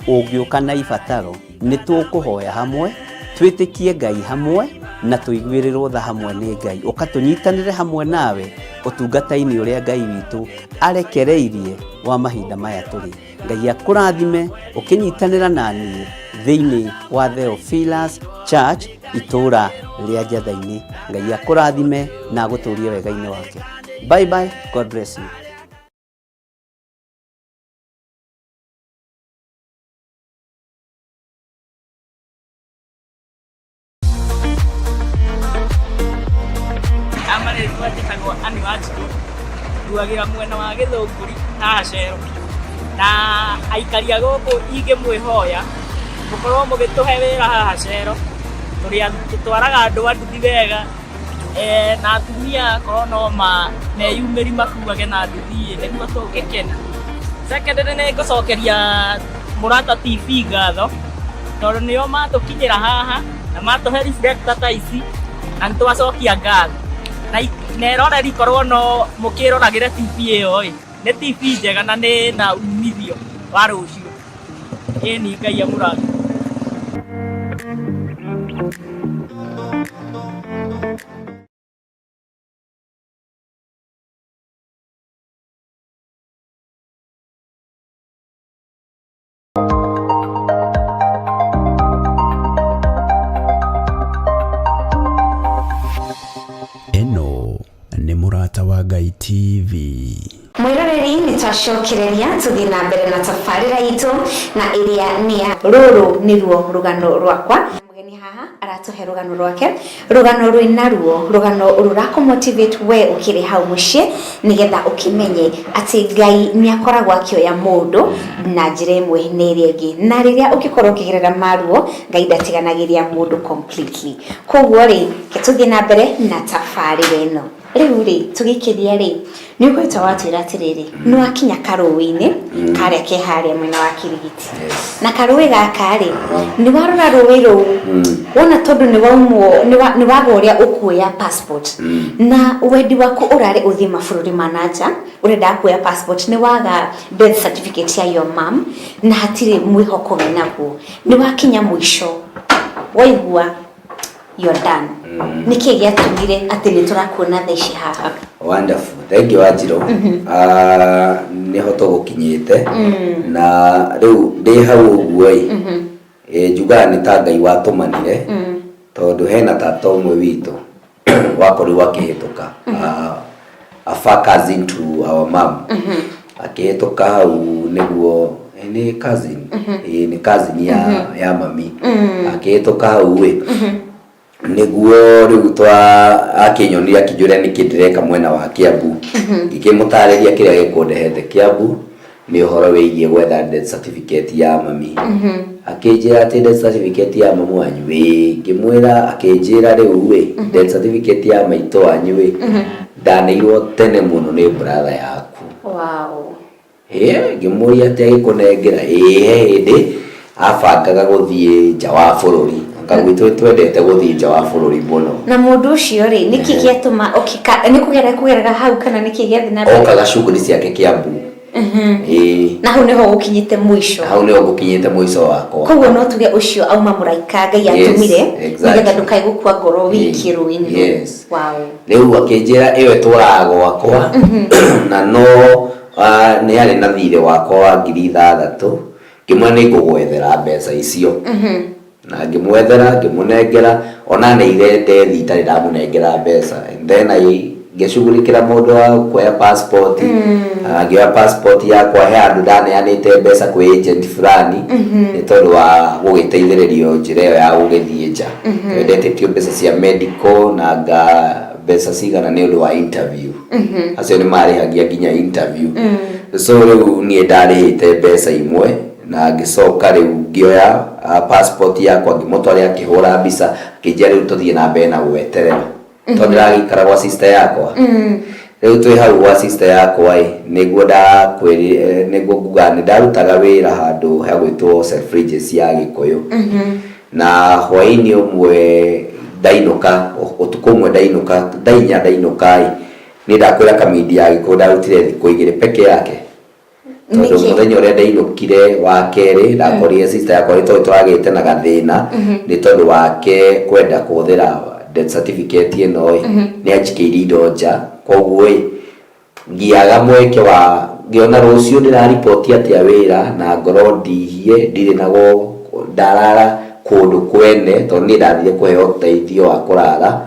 Ũngĩũka na ibataro nĩ tũkũhoya hamwe, twĩtĩkie Ngai hamwe na tũiguĩrĩrwo tha hamwe nĩ Ngai. Ũka tũnyitanĩre hamwe nawe ũtungata-inĩ ũrĩa Ngai witũ arekereirie wa mahinda maya tũrĩ. Ngai akũrathime ũkĩnyitanĩra na niĩ thĩinĩ wa Theophilus Church itũũra rĩa Njetha-inĩ. Ngai akũrathime na agũtũrie wega-inĩ wake. Bye bye, God bless you. Amarĩtwa njĩtagwo Ann Wanjikũ, nduagĩra mwena wa Gĩthũngũri haha Cero, na aikari a gũkũ ingĩmwĩhoya mũkorwo mũgĩtũhe wĩra haha Cero, tũrĩ tũtwaraga andũ a nduthi wega, na atumia akorwo no meyumĩri makuage na nduthi nĩguo tũngĩkena. Secondly, nĩ ngũcokeria Mũrata TV ngatho tondũ nĩo matũkinyĩra haha na matũhe reflector ta ici, na nĩ twacokia ngatho. Na eroreri korwo no mũkĩroragĩre TV ĩyo ĩ, nĩ TV njega na nĩ na umithio wa rũciũ. Ĩni Ngai amũrathime. Mũrata wa Ngai TV. Mwĩroreri, nĩ twacokereria tũthiĩ na mbere na tabarĩra itũ na ĩrĩa nĩ ya rũrũ nĩruo rũgano rwakwa. Mũgeni haha aratũhe rũgano rwake, rũgano rwĩna ruo, rũgano rũrakũ-motivate we ũkĩrĩ hau mũciĩ, nĩgetha ũkĩmenye atĩ Ngai nĩ akoragwo akĩoya mũndũ na njĩra ĩmwe na ĩrĩa ĩngĩ, na rĩrĩa ũngĩkorwo ũkĩgerera maruo, Ngai ndatiganagĩria mũndũ completely. Koguo rĩ, ke tũthiĩ na mbere na tabarĩra ĩno. Rĩu rĩ, tũgĩkĩria rĩ, nĩ ũkoretwo watwĩra atĩrĩrĩ, nĩ wakinya karũĩ-inĩ karĩa ke harĩa mwena wa Kirigiti, na karũĩ gaka rĩ, nĩ warora rũĩ rũu wona tondũ nĩ waumwo, nĩ waga ũrĩa ũkuoya passport, na wendi waku ũrarĩ ũthiĩ mabũrũri ma na nja, ũrenda kuoya passport, nĩ waga death certificate ya your mom na hatirĩ mwĩhoko wĩnaguo, nĩ wakinya mũico waigua you're done. Nĩkĩ gĩatũmire atĩ nĩ tũrakuona thaa ici haha? Wonderful, thank you, Wanjirũ. Ah, nĩho tũgũkinyĩte na rĩu ndĩ hau ũguo ĩ, njugaga nĩ ta Ngai watũmanire, tondũ hena tata ũmwe witũ wakorirwo akĩhĩtũka, a far cousin to our mom, akĩhĩtũka hau nĩguo, nĩ cousin, nĩ cousin ya mami, akĩhĩtũka hau ĩ, nĩguo rĩu twa akĩnyonire, akĩnjũria nĩkĩ ndĩreka mwena wa Kiambu. Ngĩkĩmũtarĩria kĩrĩa gĩkũndehete Kiambu nĩ ũhoro wĩgiĩ gwetha death certificate ya mami. Akĩnjĩra atĩ death certificate ya mamu wanyu ĩ? Ngĩmwĩra, akĩnjĩra rĩu ĩ, death certificate ya maitũ wanyu ĩ, ndaneirwo tene mũno nĩ brother yaku. Ĩ, ngĩmũria atĩ agĩkũnengera? Ĩ, he hĩndĩ abangaga gũthiĩ nja wa bũrũri. Anga gwitũ twendete gũthiĩ nja wa bũrũri mũno. Na mũndũ ũcio rĩ, nĩkĩ gĩatũma nĩ kũgera kũgerera hau kana nĩkĩ gĩathiĩ na mbere? Okaga shughuli ciake Kiambu, ĩ. Na hau nĩho gũkinyĩte mũico? Hau nĩho ngũkinyĩte mũico wakwa. Koguo no tuge ũcio auma mũraika Ngai atũmire nĩgetha ndũkae gũkua ngoro wiki rũĩ-inĩ rũu. Yes. Rĩu akĩnjĩra ĩyo ĩtũraga gwakwa na no nĩ arĩ na thirĩ wakwa wa 6,000. Ngĩmwĩra nĩ ngũgwethera mbeca icio, na ngĩmwethera, ngĩmũnengera. Ona neire ndethi itarĩ ndamũnengera mbeca. And then I ngĩcugurikĩra mũndũ wa kuoya passport. Ngĩoya passport yakwa. He handũ ndaneanĩte mbeca kwĩ agent fulani nĩ tondũ wa gũgĩteithĩrĩrio njĩra ĩyo ya gũgĩthiĩ nja. Ndetĩtio mbeca cia medical na nga mbeca cigana nĩ ũndũ wa interview. Acio nĩ marĩhagia nginya interview. So rĩu niĩ ndarĩhĩte mbeca imwe na ngĩcoka rĩu ngĩoya passport yakwa, ngĩmũtwarĩra, akĩhũra mbica, akĩnjĩra rĩu tũthiĩ na mbere na gweterera tondũ ndĩragĩikara gwa sister yakwa. Rĩu twĩ hau gwa sister yakwa ĩ, nĩguo ndakwĩrire, nĩguo ngugaga nĩ ndarutaga wĩra handũ hagwĩtwo Selfridges ya Gĩkũyũ. Na hwaĩ-inĩ ũmwe ndainũka, ũtukũ ũmwe ndainũka, thaa 4 ndainũka ĩ, niĩ ndakwĩra kamindi ya Gĩkũyũ ndarutire thikũ 2 peke yake, tondũ Nĩkĩ? Mũthenya ũrĩa ndainũkire wa kerĩ, ndakorire sister yakwa nĩ tondũ tũragĩte na gathĩna nĩ tondũ wake kwenda kũhũthĩra death certificate ĩno ĩ, nĩ anjikĩirie indo nja. Koguo ĩ, ngĩaga mweke wa ngĩona rũciũ ndĩrariboti atĩa wĩra na ngoro ndihie, ndirĩ na go ndarara kũndũ kwene, tondũ niĩ ndathire kũheo ũteithio wa kũrara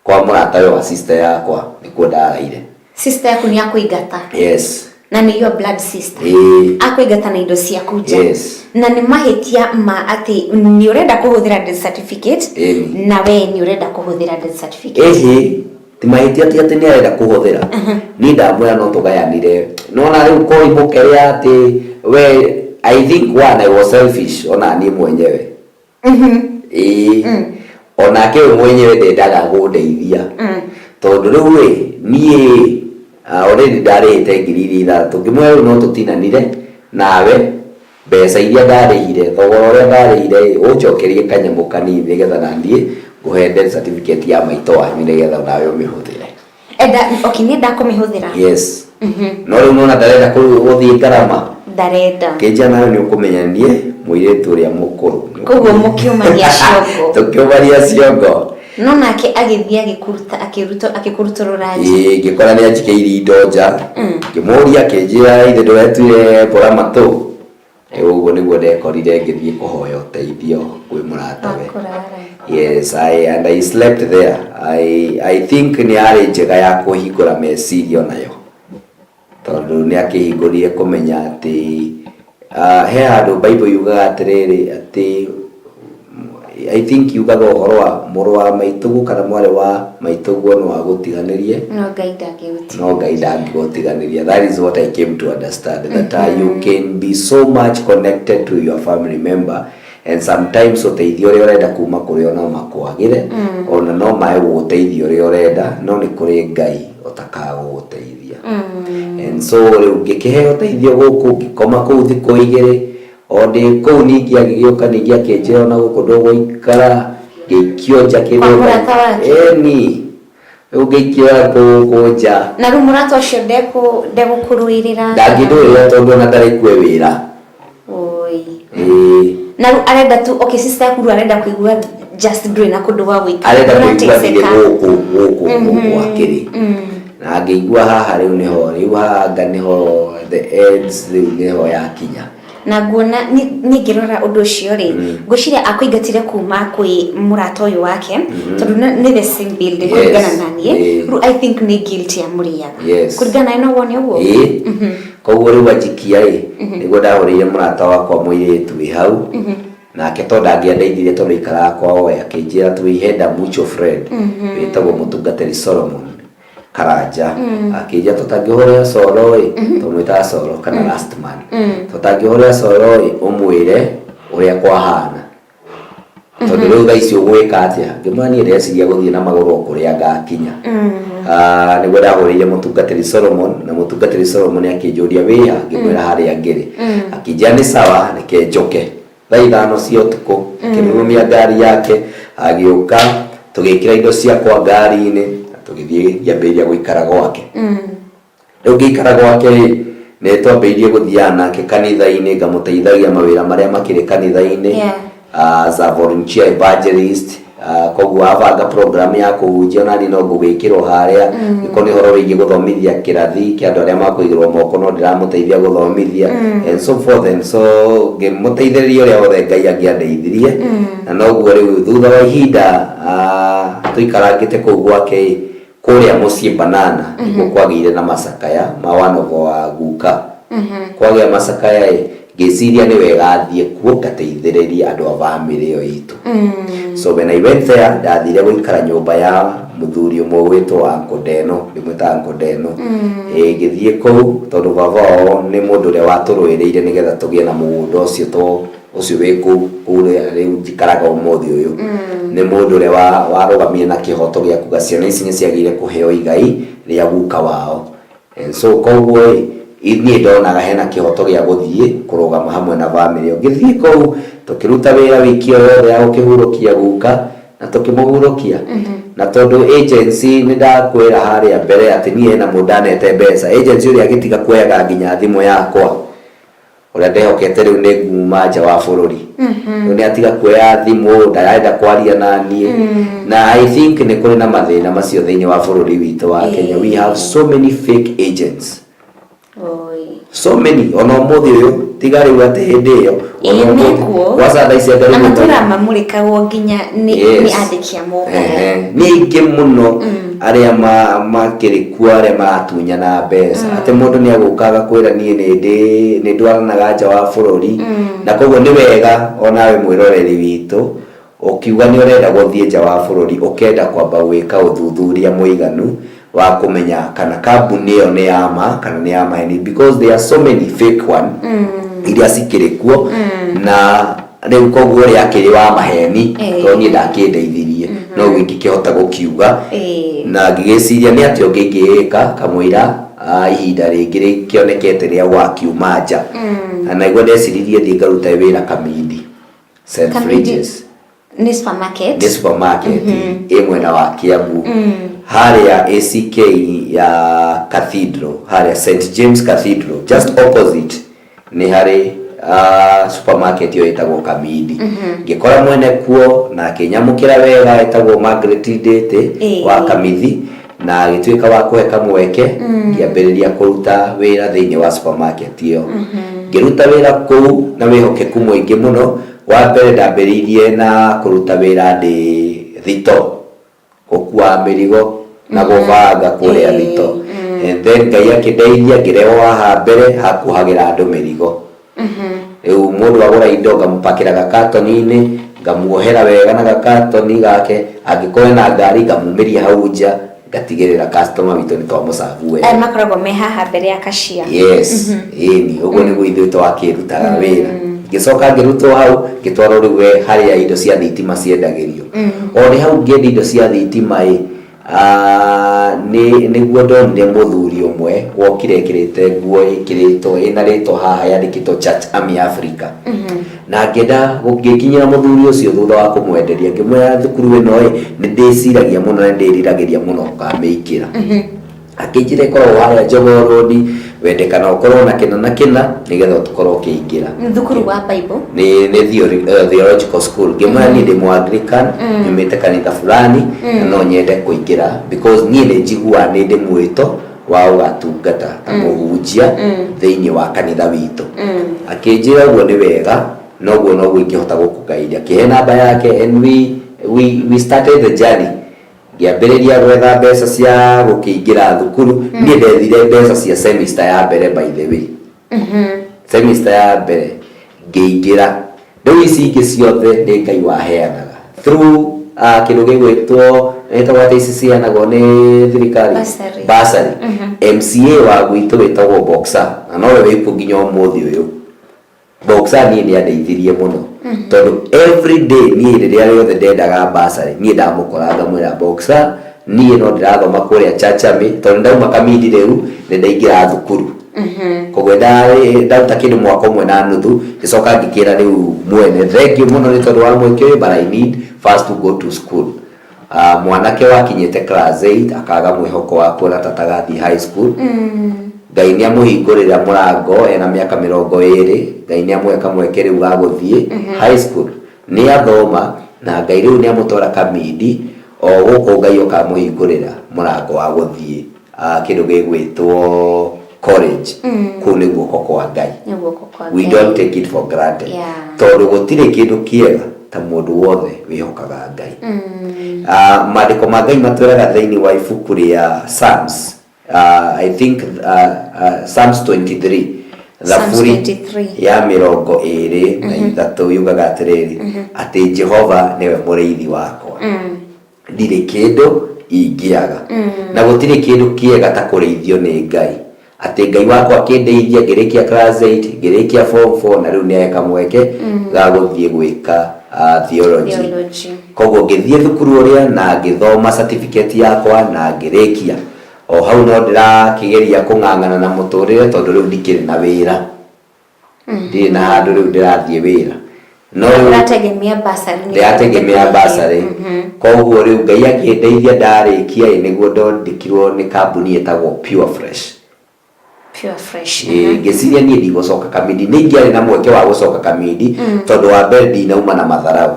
kwa mũratawe wa sister yakwa, nĩkuo ndaraire. Sister yaku nĩ akũingata? Yes. Na nĩ your blood sister? Ĩĩ. Akũingata na indo ciaku nja? Yes. Na nĩ mahĩtia ma atĩ nĩ ũrenda kũhũthĩra death certificate? Ĩni. Na we nĩ ũrenda kũhũthĩra death certificate? Ĩhĩ, ti mahĩtia, ti atĩ nĩ arenda kũhũthĩra. Niĩ ndamwĩra no tũgayanire nona rĩu koimũ kerĩa atĩ we, I think one, I was selfish, ona niĩ mwenyewe, ĩĩ, onake we mwenyewe ndendaga kũndeithia, tondũ rĩu ĩ, niĩ already ndarĩhĩte 6,000. Ngĩmwĩra rĩu no tũtinanire nawe mbeca iria ndarĩhire, thogora ũrĩa ndarĩhire ĩ, ũnjokerie kanyamũ kanini nĩgetha na niĩ ngũhe death certificate ya maitũ wanyu nĩgetha nawe ũmĩhũthĩre. Enda, okay, nĩ ndakũmĩhũthĩra. Yes, no rĩu nona ndarenda gũthiĩ ngarama. Ndarenda. Kĩnjia nawe nĩ ũkũmenya niĩ mũirĩtu ũrĩa mũkũrũ. Koguo mũkiũmania ciongo. Tũkĩũmania ciongo. No nake agĩthiĩ agĩkũruta, akĩruta, akĩkũrutũrũra nja. Ĩĩ, ngĩkora nĩ anjikĩirie indo nja. Ngĩmũria, akĩnjĩra ithe ndũretuire mbũra matũ. Ũguo nĩguo ndekorire ngĩthiĩ kũhoya ũteithio kwĩ mũratawe. Wakũrara. Yes, and I slept there. I think nĩ yarĩ njega ya kũhingũra meciria onayo, tondũ nĩ akĩhingũrire kũmenya atĩ he handũ Bible yugaga atĩrĩrĩ, atĩ I think yugaga ũhoro wa mũrũ wa maitũguo kana mwarĩ wa maitũguo no agũtiganĩrie, no Ngai ndangĩgũtiga. No Ngai ndangĩgũtiganĩria. That is what I came to understand, that you can be so much connected to your family member and sometimes ũteithio ũrĩa ũrenda kuma kũrĩ o no makwagĩre, ona no mae gũgũteithia ũrĩa ũrenda, no nĩ kũrĩ Ngai ũtakagũgũteithia. And so rĩu ngĩkĩheo ũteithio gũkũ, ngĩkoma kũu thikũ 2. O ndĩ kũu ningĩ agĩgĩũka ningĩ akĩnjĩra ona gũkũ ndũgũikara, ngĩikio nja. Kwa mũrata wake? Ĩni, rĩu ngĩikio gũkũ nja. Na rĩu mũrata ũcio ndegũkũrũĩrĩra? Ndangĩndũĩrĩra tondũ ona ndarĩ kwe wĩra. Oi. Ĩĩ. Na rĩu arenda tu, okay, sister yaku rĩu arenda kũigua just ndũrĩ na kũndũ gwa gũikara. Arenda kũigua ndirĩ Ũrateseka. gũkũ akĩrĩ na ngĩigua haha rĩu nĩho, rĩu haha anga nĩho the ends, rĩu nĩho yakinya. Na nguona niĩ ngĩrora ũndũ ũcio rĩ, ngwĩciria akũingatire kuma kwĩ mũrata ũyũ wake tondũ nĩ the same building. Kũringana na niĩ, rĩu I think nĩ guilt yamũrĩaga. Kũringana nawe no wone ũguo? Ĩĩ, koguo rĩu anjikia ĩ, nĩguo ndahũrĩire mũrata wakwa mũirĩtu wĩ hau nake, tondũ ndangĩandeithirie tondũ aikaraga kwao we, akĩnjĩra twĩ henda mutual friend wĩtagwo mũtungatĩri Solomon Karanja. Akĩnjĩra tũtangĩhũrĩra Soro ĩ, tũmwĩtaga Soro kana last man, tũtangĩhũrĩra Soro ĩ, ũmwĩre ũrĩa kwahana, tondũ rĩu thaa ici ũgwĩka atĩa? Ngĩmwĩra niĩ ndĩreciria gũthiĩ na magũrũ o kũrĩa ngakinya. Nĩguo ndahũrĩire mũtungatĩri Solomon, na mũtungatĩri Solomon akĩnjũria wĩha, ngĩmwĩra harĩa ngĩrĩ. Akĩnjĩra nĩ sawa, reke njoke thaa 5 cia ũtukũ. Akĩrũrũmia ngari yake agĩũka, tũgĩkĩra indo ciakwa ngari-inĩ na tũgĩthiĩ, ngĩambĩrĩria gũikara gwake. Rĩu ngĩikara gwake rĩ, nĩ twambĩrĩirie gũthiaga nake kanitha-inĩ, ngamũteithagia mawĩra marĩa makĩrĩ kanitha-inĩ as a volunteer evangelist. Koguo abanga program ya kũhunjia, ona niĩ no ngũgĩkĩrwo harĩa. Gĩkorwo nĩ ũhoro wĩgiĩ gũthomithia kĩrathi kĩa andũ arĩa makũigĩrwo moko, no ndĩramũteithia gũthomithia and so forth. And so ngĩmũteithĩrĩria ũrĩa wothe Ngai angĩandeithirie. Na noguo rĩu thutha wa ihinda, tũikarangĩte kũu gwake ĩ, kũrĩa mũciĩ Banana nĩkuo kwagĩire na macakaya ma one of our guka. Kwagĩa macakaya ĩ, ngĩciria nĩ wega thiĩ kuo ngateithĩrĩrie andũ a bamĩrĩ ĩyo itũ. So when I went there, ndathire gũikara nyũmba ya mũthuri ũmwe gwĩtwo Uncle Deno, ndĩmwĩtaga Uncle Deno. Ĩ, ngĩthiĩ kũu tondũ baba wao nĩ mũndũ ũrĩa watũrũĩrĩire nĩgetha tũgĩe na mũgũnda ũcio, to ũcio wĩ kũu kũrĩa rĩu njikaraga ũmũthĩ ũyũ. Nĩ mũndũ ũrĩa warũgamire na kĩhoto gĩa kuga ciana ici nĩ ciagĩrĩire kũheo igai rĩa guka wao. And so koguo ĩ, niĩ ndonaga hena kĩhoto gĩa gũthiĩ kũrũgama hamwe na bamĩrĩ ĩyo. Ngĩthiĩ kũu, tũkĩruta wĩra wiki ĩyo yothe ya gũkĩhurũkia guka, na tũkĩmũhurũkia. Na tondũ agency nĩ ndakwĩra harĩa mbere atĩ niĩ hena mũndũ ndanete mbeca, agency ũrĩa agĩtiga kuoyaga nginya thimũ yakwa, ũrĩa ndehokete rĩu nĩ nguma nja wa bũrũri. Rĩu nĩ atiga kuoya thimũ, ndarenda kwaria na niĩ. Na I think nĩ kũrĩ na mathĩna macio thĩinĩ wa bũrũri witũ wa Kenya. We have so many fake agents. Oi. So many, ona ũmũthĩ ũyũ, tiga rĩu atĩ hĩndĩ ĩyo, ona Ĩĩ, ũmũthĩ. nĩkuo. Kwanza thaa ici anga Na rĩu matũra mamũrĩkagwo nginya nĩ andĩki a mohoro. Ehe, nĩ aingĩ mũno arĩa makĩrĩ kuo arĩa maratunyana mbeca, atĩ mũndũ nĩ agũka agakwĩra niĩ nĩ ndĩ nĩ ndwaranaga nja wa bũrũri. Na koguo nĩ wega onawe mwĩroreri witũ ũkiuga nĩ ũrenda gũthiĩ nja wa bũrũri, ũkenda kwamba gwĩka ũthuthuria mũiganu wa kũmenya kana kambuni ĩyo nĩ ya ma kana nĩ ya maheni, because there are so many fake one iria cikĩrĩ kuo. Na rĩu koguo ũrĩa akĩrĩ wa maheni, tondũ niĩ ndakĩndeithirie, noguo ingĩkĩhota gũkiuga. Na ngĩgĩciria nĩ atĩa ũngĩ ingĩgĩka kamũira ihinda rĩngĩ rĩkĩonekete rĩa gwakiuma nja. Na nĩguo ndeciririe thiĩ ngarute wĩra Kamindi Selfridges. Nĩ supermarket? Nĩ supermarket ĩ mwena wa Kiambu harĩa ACK ya Cathedral, harĩa St James Cathedral, just opposite nĩ harĩ supermarket ĩyo ĩtagwo Kamindi. Ngĩkora mwene kuo na akĩnyamũkĩra wega, ĩtagwo Margaret Ndĩtĩ wa Kamithi, na agĩtuĩka wa kũhe kamweke ngĩambĩrĩria kũruta wĩra thĩinĩ wa supermarket ĩyo. Ngĩruta wĩra kũu na wĩhokeku mũingĩ mũno. Wa mbere ndambĩrĩirie na kũruta wĩra ndĩ thito, gũkua mĩrigo na gũbanga kũrĩa thito. And then Ngai akĩndeithia ngĩrehwo haha mbere hakuhagĩra andũ mĩrigo. Rĩu mũndũ agũra indo ngamũpakĩra gakatoni-inĩ, ngamuohera wega na gakatoni gake, angĩkorwo ena ngari ngamumĩria hau nja, ngatigĩrĩra customer witũ nĩ twamũcabu wega. Aya makoragwo me haha mbere ya kashia. Yes, ĩni, ũguo nĩguo ithuĩ twakĩrutaga wĩra. Ngĩcoka ngĩrutwo hau, ngĩtwarwo rĩu we harĩa indo cia thitima ciendagĩrio. O ndĩ hau ngĩendia indo cia thitima ĩ, ah, nĩ nĩguo ndonire mũthuri ũmwe wokire ekĩrĩte nguo ĩkĩrĩtwo ĩna rĩtwa haha yandĩkĩtwo Church Army Africa. Na ngĩenda ngĩkinyĩra mũthuri ũcio thutha wa kũmwenderia, ngĩmwĩra thukuru ĩno ĩ, nĩ ndĩciragia mũno na nĩ ndĩriragĩria mũno gũkamĩingĩra. Akĩnjĩra ĩkoragwo harĩa Jogoo Road, wendekana ũkorwo na kĩna na kĩna nĩgetha ũkorwo ũkĩingĩra. Thukuru wa Bible. Nĩ theological school. Ngĩmwĩra niĩ ndĩ Mũanglican, nyumĩte kanitha fulani, na no nyende kũingĩra because niĩ nĩ njiguaga nĩ ndĩ mwĩto wa gũgatungata ta mũhunjia thĩinĩ wa kanitha witũ. Akĩnjĩra ũguo nĩ wega, noguo noguo ingĩhota gũkũguide. Akĩhe namba yake and we started the journey. Ngĩambĩrĩria gwetha mbeca cia gũkĩingĩra thukuru. Niĩ ndethire mbeca cia semester ya mbere, by the way. Semester ya mbere ngĩingĩra. Rĩu ici ingĩ ciothe nĩ Ngai waheanaga through kĩndũ gĩgwĩtwo, ĩtagwo atĩa ici ciheanagwo nĩ thirikari? Bursary. Bursary. MCA wa gwitũ wĩtagwo Boxer, na nowe wĩkuo nginya ũmũthĩ ũyũ. Boxer niĩ nĩ andeithirie mũno, tondũ every day niĩ rĩrĩa rĩothe ndendaga bursary, niĩ ndamũkora ngamwĩra, "Boxer, niĩ no ndĩrathoma kũrĩa Chachami, tondũ ndauma Kamindi rĩu nĩ ndaingĩra thukuru." Koguo ndaruta kĩndũ mwaka ũmwe na nuthu, ngĩcoka ngĩkĩra rĩu mwene, "Thank you mũno nĩ tondũ wa mweke ũyũ, but I need first to go to school." Mwanake wakinyĩte class 8 akaga mwĩhoko wa kuona ta tagathiĩ high school, Ngai nĩ amũhingũrĩra mũrango ena mĩaka 20. Ngai nĩ amũhe kamweke rĩu ga gũthiĩ high school. Nĩ athoma na Ngai rĩu nĩ amũtwara Kamindi o gũkũ, Ngai oka amũhingũrĩra mũrango wa gũthiĩ kĩndũ gĩgwĩtwo college. Kũu nĩ guoko kwa Ngai. Nĩ guoko kwa We Ngai. don't take it for granted, tondũ gũtirĩ kĩndũ kĩega ta mũndũ wothe wĩhokaga Ngai. Maandĩko ma Ngai matwĩraga thĩinĩ wa ibuku rĩa Psalms, I think Psalms 23, Thaburi 23. ya 23, yugaga atĩrĩrĩ, atĩ Jehova nĩwe mũrĩithi wakwa, ndirĩ kĩndũ ingĩaga. Na gũtirĩ kĩndũ kĩega ta kũrĩithio nĩ Ngai, atĩ Ngai wakwa akĩndeithia ngĩrĩkia class 8, ngĩrĩkia form 4, na rĩu nĩ kamweke ga gũthiĩ gwĩka theology. Theology. Koguo ngĩthiĩ thukuru ũrĩa na ngĩthoma certificate yakwa na ngĩrĩkia. O hau no ndĩrakĩgeria kũng'ang'ana na mũtũrĩre, tondũ rĩu ndikĩrĩ na wĩra, ndirĩ na handũ rĩu ndĩrathiĩ wĩra, no rĩu Ũrategemea bursary nĩ ndĩrategemea bursary. Koguo rĩu Ngai akĩndeithia ndarĩkia ĩ, nĩguo ndondĩkirwo nĩ kambuni ĩtagwo Pure Fresh. Pure Fresh. Ĩĩ, ngĩciria niĩ ndigũcoka Kamindi. Nĩ ingĩarĩ na mweke wa gũcoka Kamindi, tondũ wa mbere ndinauma na matharau,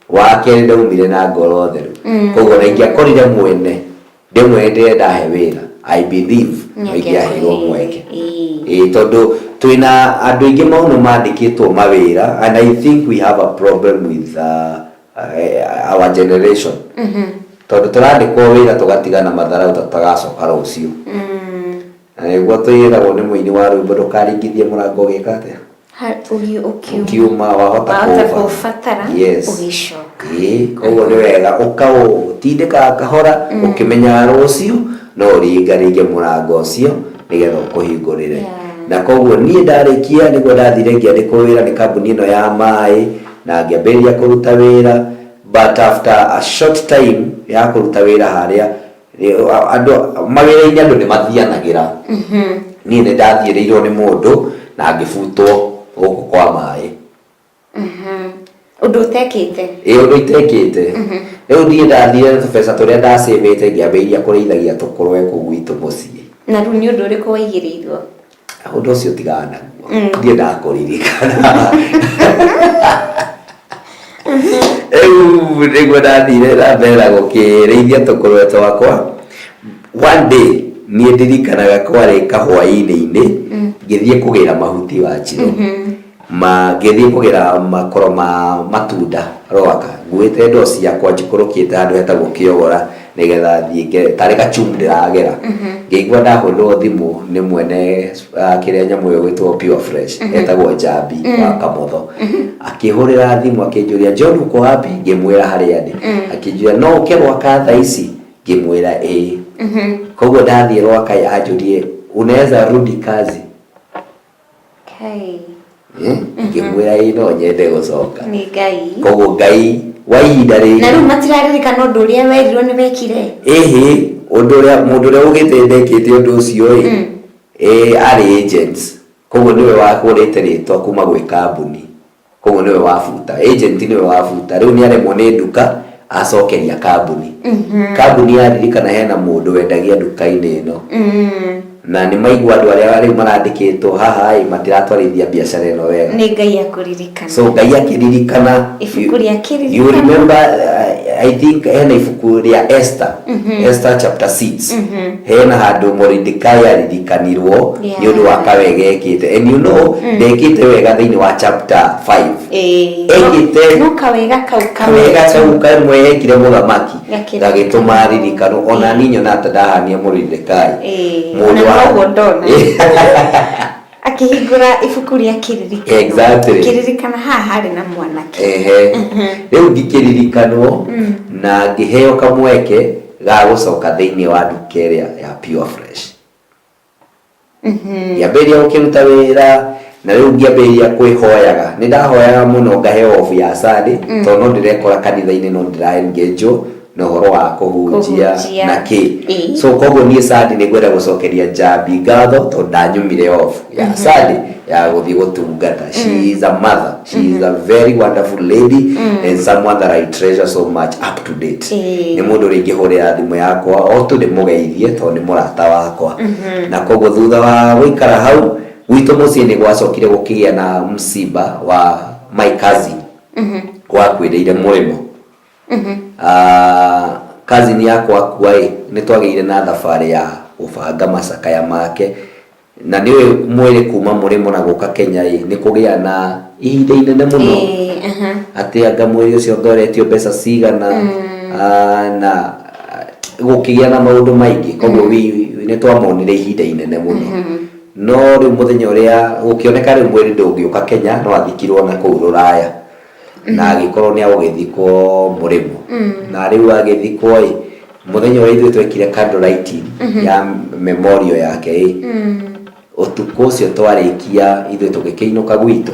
wa kerĩ ndaumire na ngoro theru. Koguo na ingĩakorire mwene ndĩmwĩre ndĩrenda he wĩra, I believe no ingĩaheirwo mweke. Ĩĩ, tondũ twĩna andũ aingĩ mũno mandĩkĩtwo mawĩra, and I think we have a problem with our generation, tondũ tũrandĩkwo wĩra tũgatigana matharau ta tũtagacoka rũciũ. Na nĩguo twĩragwo nĩ mũini wa rwĩmbo, "Ndũkaringithie mũrango ũgĩka atĩa?" Ũkiuma. Ũkiuma wahota Wahota kũũba- kũũbatara Yes. ũgĩcoka. Ĩĩ, koguo nĩ wega ũkaũtindĩkaga kahora, ũkĩmenyaga rũciũ no ũringaringe mũrango ũcio nĩgetha ũkũhingũrĩre. Na koguo niĩ ndarĩkia nĩguo ndathire ngĩandĩkwo wĩra nĩ kambuni ĩno ya maĩ na ngĩambĩrĩria kũruta wĩra. But after a short time ya kũruta wĩra harĩa, andũ mawĩra-inĩ, andũ nĩ mathianagĩra. Niĩ nĩ ndathiĩrĩirwo nĩ mũndũ na ngĩbutwo gũkũ kwa maĩ. Ũndũ ũtekĩte. Ĩ, ũndũ itekĩte. Rĩu niĩ ndathire na tũbeca tũrĩa ndacĩvĩte, ngĩambĩrĩria kũrĩithagia tũkũrwe kũu gwitũ mũciĩ. Na rĩu nĩ ũndũ ũrĩkũ waigĩrĩirwo? Ũndũ ũcio tigana naguo, ndiendaga kũririkana. Rĩu nĩguo ndathire na mbere na gũkĩrĩithia tũkũrwe twakwa. One day niĩ ndirikanaga kwarĩ kahwaĩ-inĩ, ngĩthiĩ kũgĩra mahuti wa njirũ. Ma ngĩthiĩ kũgĩra makoro ma matunda Rwaka nguĩte ndoo ciakwa njikũrũkĩte handũ hetagwo Kĩogora nĩgetha thiĩ ngere tarĩ gachumu ndĩragera. Ngĩigua ndahũrĩrwo thimũ nĩ mwene ah, kĩrĩa nyamũ ĩyo ĩgwĩtwo Pure Fresh etagwo Njambi wa Kamotho. Akĩhũrĩra thimũ akĩnjũria John uko wapi? Ngĩmwĩra harĩa ndĩ. Akĩnjũria no ũke Rwaka thaa ici? Ngĩmwĩra ĩĩ. Koguo ndathiĩ Rwaka anjũrie unaweza rudi kazi? Kai. Eh, ngĩmwĩra ĩ no nyende gũcoka. Nĩ Ngai. Koguo Ngai wa ihinda Na rĩrĩ rĩu matiraririkana ũndũ ũrĩa werirwo nĩ wekire. ĩhĩ ũndũ ũrĩa mũndũ ũrĩa ugĩte ndekĩte ũndũ ũcio ĩ ĩ arĩ agent koguo nĩwe wakũrĩte rĩtwa kuma gwĩ kambuni koguo nĩwe wabuta agent nĩwe wabuta rĩu nĩ aremwo nĩ nduka acokeria kambuni. Kambuni yaririkana hena mũndũ wendagia nduka-inĩ ĩno na nĩ maigua andũ arĩa rĩu marandĩkĩtwo haha ĩ matiratwarithia biacara ĩno wega. Nĩ Ngai akũririkana. So Ngai akĩririkana. Ibuku rĩa kĩririkano. You remember I think hena ibuku rĩa Esther. Esther chapter 6. Hena handũ Mordecai aririkanirwo nĩ ũndũ wa kawega ekĩte. And you know ndekĩte wega thĩinĩ wa chapter 5. Ĩĩ. Ekĩte No kawega kau kawega kau kamwe ekire mũthamaki Gakĩririkana. gagĩtũma aririkanwo ona niĩ nyonaga ta ndahania Mordecai. Ĩĩ. Mũndũ Na wa noguo ndona. Akĩhingũra ibuku rĩa kĩririkano. Exactly. Akĩririkana haha harĩ na mwanake. Ehe. Rĩu ngĩkĩririkanwo na ngĩheo kamweke ga gũcoka thĩinĩ wa nduka ĩrĩa ya Pure Fresh. Ngĩambĩrĩria gũkĩruta wĩra na rĩu ngĩambĩrĩria kwĩhoyaga. Nĩ ndahoyaga mũno ngaheo off ya Sunday tondũ no ndĩrekora kanitha-inĩ no ndĩra engage na ũhoro wa kũhunjia Kũhunjia. na kĩ. Ĩĩ. So koguo niĩ Sunday nĩ ngwenda gũcokeria Njambi ngatho tondũ ndanyumire off ya Sunday ya gũthiĩ gũtungata. She is a mother. She is a very wonderful lady and someone that I treasure so much up to date. Ĩĩ. Nĩ mũndũ ũrĩa ingĩhũrĩra thimũ yakwa o tu ndĩmũgeithie tondũ nĩ mũrata wakwa. Na koguo thutha wa gũikara hau gwitũ mũciĩ nĩ gwacokire gũkĩgĩa na msiba wa my cousin wakuĩrĩire mũrĩmo. Ah, cousin yakwa akua ĩ nĩ twagĩire na thabarĩ ya gũbanga macakaya make na nĩ ũĩ mwĩrĩ kuma mũrĩmo na gũka Kenya ĩ nĩ kũgĩa na ihinda inene mũno. Ĩĩ, aha. Atĩ anga mwĩrĩ ũcio ngoretio mbeca cigana ah, na ah, gũkĩgĩa na maũndũ maingĩ koguo nĩ twamonire ihinda inene mũno. No rĩu mũthenya ũrĩa gũkĩoneka rĩu mwĩrĩ ndũngĩũka Kenya no athikirwo na kũu Rũraya na agĩkorwo nĩ agũgĩthikwo mũrĩmo. Na rĩu agĩthikwo ĩ mũthenya ũrĩa ithuĩ twekire candle lighting ya memorial yake ĩ ũtukũ ũcio twarĩkia ithuĩ tũgĩkĩinũka gwitũ.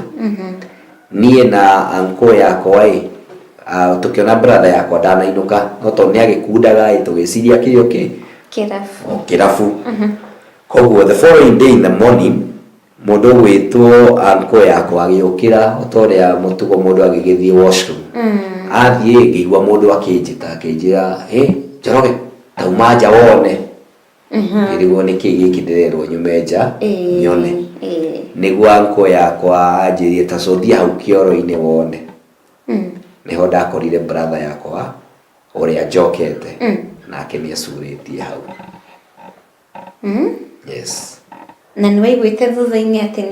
Niĩ na uncle yakwa ĩ tũkĩona brother yakwa ndanainũka no tondũ nĩ agĩkundaga ĩ tũgĩciria kĩrĩ o kĩ Kĩrabu. o kĩrabu. Koguo the following day in the morning mũndũ ũgwĩtwo uncle yakwa agĩũkĩra o ta ũrĩa mũtugo mũndũ agĩgĩthiĩ washroom. Athiĩ ngĩigua mũndũ akĩnjĩta akĩnjĩra ĩ Njoroge tauma nja wone. Ngĩrigwo nĩkĩ gĩkĩ ndĩrerwo nyume nja nyone. Nĩguo uncle yakwa anjĩrire ta cũthia hau kĩoro-inĩ wone. Nĩho ndakorire brother yakwa ũrĩa njokete nake nĩ ecurĩtie hau. Yes. Na nĩ waiguĩte thutha-inĩ atĩ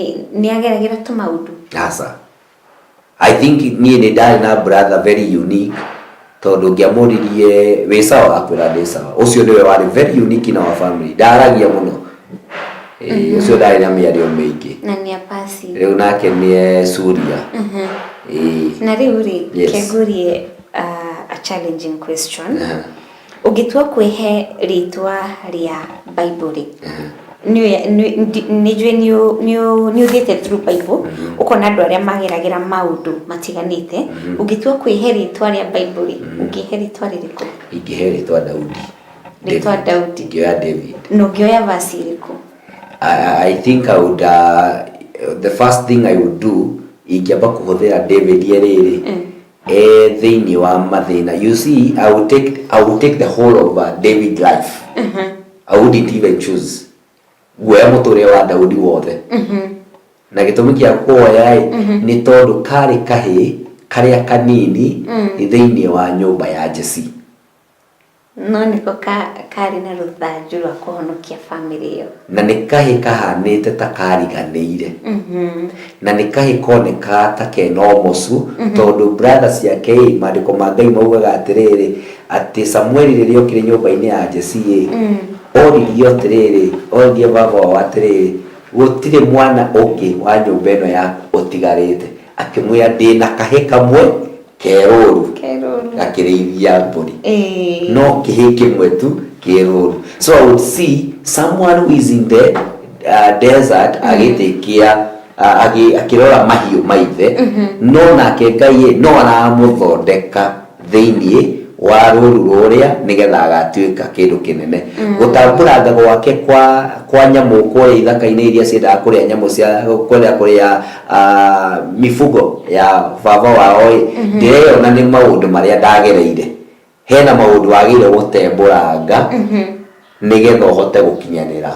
nĩ ageragĩra tũmaũndũ? Aca. I think niĩ nĩ ndarĩ na brother very unique tondũ ngĩamũririe wĩ sawa akwĩra ndĩ sawa. Ũcio nĩwe warĩ very unique in our family. Ndaragia mũno. Ĩĩ, ũcio ndarĩ na mĩario mĩingĩ. Na nĩ apasi. Rĩu nake nĩ ecuria. Ĩĩ. Na rĩu rĩ, Yes. kengũrie a challenging question. Ũngĩtua kwĩhe rĩtwa rĩa Bible rĩ, nĩ njũĩ nĩ ũthiĩte through Bible, ũkona andũ arĩa mageragĩra maũndũ matiganĩte, ũngĩtua kwĩhe rĩtwa rĩa Bible rĩ, ũngĩhe rĩtwa rĩrĩkũ? Ingĩhe rĩtwa Daudi. Rĩtwa Daudi. Ingĩoya David. Na ũngĩoya verse ĩrĩkũ? I think I would, the first thing I would do, ingĩamba kũhũthĩra David rĩrĩ, e thĩinĩ wa mathĩna. You see, I would take the whole of David life. I wouldn't even choose. Nguoya mũtũrĩre wa Daudi wothe. Na gĩtũmi kĩa kuoya ĩ, nĩ tondũ karĩ kahĩĩ karĩa kanini thĩinĩ wa nyũmba ya Jesse. No nĩko karĩ na rũthanju rwa kũhonokia bamĩrĩ ĩyo. Na nĩ kahĩ kahanĩte ta kariganĩire. Na nĩ kahĩ konekaga ta kena ũmocu, tondũ brother ciake ĩ, maandĩko ma Ngai maugaga atĩrĩrĩ, atĩ Samueli rĩrĩa okire nyũmba-inĩ ya Jesii ĩ, oririe atĩrĩrĩ, oririe baba wao atĩrĩrĩ, gũtirĩ mwana ũngĩ wa nyũmba ĩno yaku ũtigarĩte? Akĩmwĩra ndĩna kahĩ kamwe kerũru Kerũru. Gakĩrĩithia mbũri. Ĩĩ. No kĩhĩ kĩmwe tu kĩrũru. So I would see someone who is in the desert agĩtĩkia akĩrora mahiũ maithe, no nake Ngai ĩ, no aramũthondeka thĩiniĩ wa rũru rũrĩa nĩgetha agatuĩka kĩndũ kĩnene. Gũtambũranga gwake kwa nyamũ kũrĩa ithaka-inĩ iria ciendaga kũrĩa nyamũ cia kũrĩa kũrĩa mifugo ya baba wao ĩ, ndĩreyona nĩ maũndũ marĩa ndagereire. Hena maũndũ wagĩrĩire gũtembũranga nĩgetha ũhote gũkinyanĩra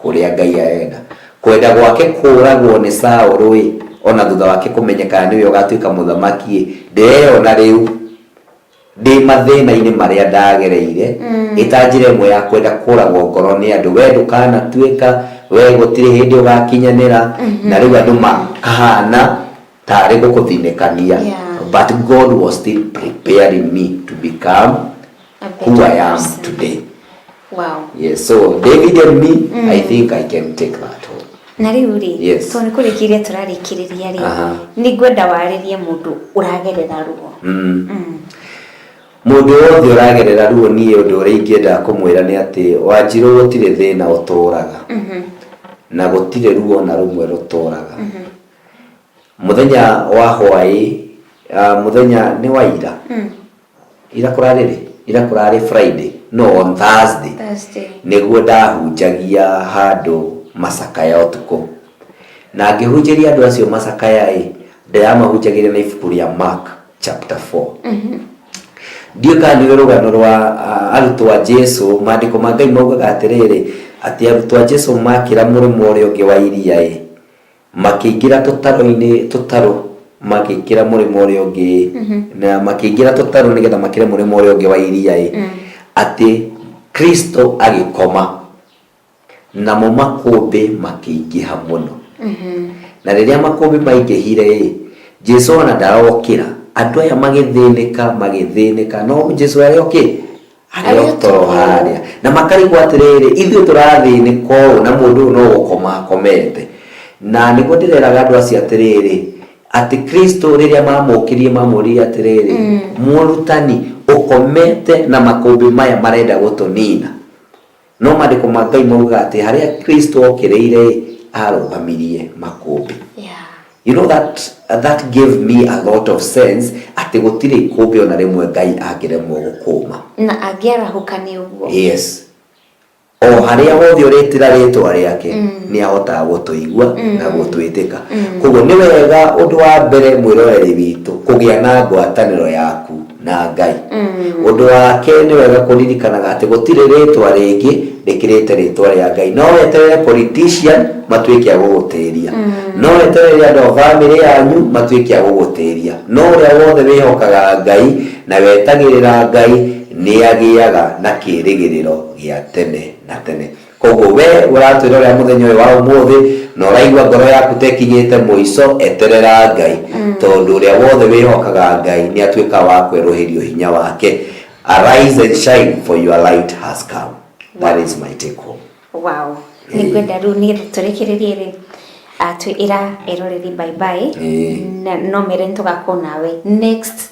kũrĩa Ngai arenda. Kwenda gwake kũragwo nĩ Saũlũ ĩ, ona thutha wake kũmenyekana nĩwe ũgatuĩka mũthamaki ĩ, ndĩreyona rĩu ndĩ mathĩna-inĩ marĩa ndagereire, ĩta njĩra ĩmwe ya kwenda kũragwo ngoro nĩ andũ, we ndũkanatuĩka, we gũtirĩ hĩndĩ ũgakinyanĩra, na rĩu andũ makahana tarĩ gũkũthinĩkania. But God was still preparing me to become A who better I am person. Today. Wow. Yes, so David and me, I think I can take that home. Na rĩu rĩ, Yes. tondũ nĩ kũrĩkĩrĩria tũrarĩkĩrĩria rĩ, nĩ ngwenda warĩrie mũndũ ũragerera ruo. Mũndũ wothe ũragerera ruo, niĩ ũndũ ũrĩa ingĩenda kũmwĩra nĩ atĩ Wanjirũ, gũtirĩ thĩna ũtũraga na gũtirĩ ruo na rũmwe rũtũraga. Mũthenya wa hwaĩ, mũthenya nĩ wa ira, ira kũrarĩ rĩ, ira kũrarĩ Friday, no on Thursday, Thursday. Nĩguo ndahunjagia handũ macakaya ũtukũ, na ngĩhunjĩria andũ acio macakaya ĩ, ndĩramahunjagĩria na ibuku rĩa Mark chapter 4. Ndiũĩ kana nĩ rũgano rwa arutwo a Jesu. Maandĩko ma Ngai maugaga atĩrĩrĩ, atĩ arutwo a Jesu makĩra mũrĩmo ũrĩa ũngĩ wa iria ĩ, makĩingĩra tũtarũ-inĩ, tũtarũ makĩingĩra mũrĩmo ũrĩa ũngĩ, na makĩingĩra tũtarũ nĩgetha makĩre mũrĩmo ũrĩa ũngĩ wa iria ĩ, atĩ Kristo agĩkoma namo makũmbĩ makĩingĩha mũno. Na rĩrĩa makũmbĩ maingĩhire ĩ, Jesu ona ndarokĩra. Andũ aya magĩthĩnĩka, magĩthĩnĩka, no Jesu arĩ okĩ, arĩ o toro harĩa, na makarigwo atĩrĩrĩ, ithuĩ tũrathĩnĩka ũũ na mũndũ ũyũ no gũkoma akomete. Na nĩguo ndĩreraga andũ acio atĩrĩrĩ, atĩ Kristo rĩrĩa mamũkĩrie mamũririe atĩrĩrĩ, mũrutani, ũkomete na makũmbĩ maya marenda gũtũnina? No maandĩko ma Ngai maugaga atĩ harĩa Kristo okĩrĩire ĩ, arũgamirie makũmbĩ. You know that that gave me a lot of sense atĩ gũtirĩ ikũmbĩ ona rĩmwe Ngai angĩremwo gũkũma. Na angĩarahũka nĩ ũguo. Yes, o harĩa hothe ũrĩtĩra rĩtwa rĩake, nĩ ahotaga gũtũigua na gũtwĩtĩka. Koguo nĩ wega, ũndũ wa mbere, mwĩroreri witũ, kũgĩa na ngwatanĩro yaku na Ngai. Ũndũ wa kerĩ, nĩ wega kũririkanaga atĩ gũtirĩ rĩtwa rĩngĩ rĩkĩrĩte rĩtwa rĩa Ngai. No weterere politician matuĩke a gũgũtĩria, no weterere andũ a bamĩrĩ yanyu matuĩke a gũgũtĩria, no ũrĩa wothe wĩhokaga Ngai na wetagĩrĩra Ngai nĩ agĩaga na kĩĩrĩgĩrĩro gĩa tene na tene. Koguo we ũratwĩrorera mũthenya ũyũ wa ũmũthĩ na ũraigua ngoro yaku ta ĩkinyĩte mũico, eterera Ngai, tondũ ũrĩa wothe wĩhokaga Ngai nĩ atuĩkaga wa kwerũhĩrio hinya wake. Arise and shine, for your light has come. That is my take home. Wow. Nĩ ngwenda rĩu nĩgetha tũrĩkĩrĩrie rĩ, twĩra eroreri bye bye. Na no mere nĩ tũgakorwo nawe next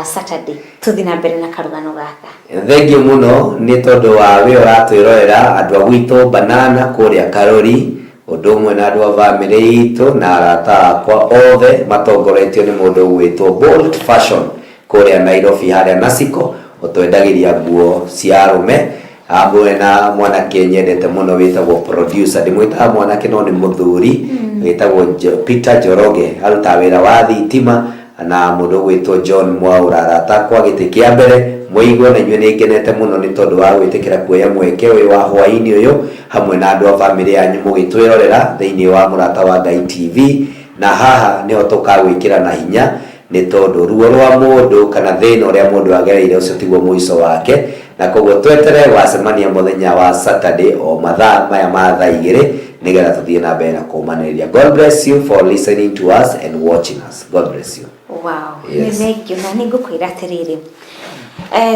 Saturday tũthiĩ na mbere na karũgano gaka. Thengiũ mũno nĩ tondũ wa we ũratwĩrorera, andũ a gwitũ Banana kũrĩa Karori, ũndũ ũmwe na andũ a bamĩrĩ itũ na arata akwa othe matongoretio nĩ mũndũ ũgwĩtwo Bold Fashion kũrĩa Nairobi, harĩa Nasiko, ũtwendagĩria nguo cia arũme, hamwe na mwanake nyendete mũno wĩtagwo producer, ndĩmwĩtaga mwanake no nĩ mũthuri, wĩtagwo Peter Njoroge, arutaga wĩra wa thitima, na mũndũ ũgwĩtwo John Mwaũra. Arata akwa gĩtĩ kĩa mbere, mũigue na inyuĩ nĩ ngenete mũno nĩ tondũ wa gwĩtĩkĩra kuoya mweke ũyũ wa hwaĩ-inĩ ũyũ hamwe na andũ a bamĩrĩ yanyu mũgĩtwĩrorera thĩinĩ wa Mũrata wa Ngai TV. Na haha nĩho tũkagwĩkĩra na hinya, nĩ tondũ ruo rwa mũndũ kana thĩna ũrĩa mũndũ agereire, ũcio tiguo mũico wake. Na koguo twetere wacemania muthenya wa Saturday o mathaa maya ma thaa 2 nigetha tuthie na mbere na kũmanĩrĩria. God bless you for listening to us and watching us. God bless you. Wow. Yes. Nĩ thengio na nĩ ngũkwĩra atĩrĩrĩ,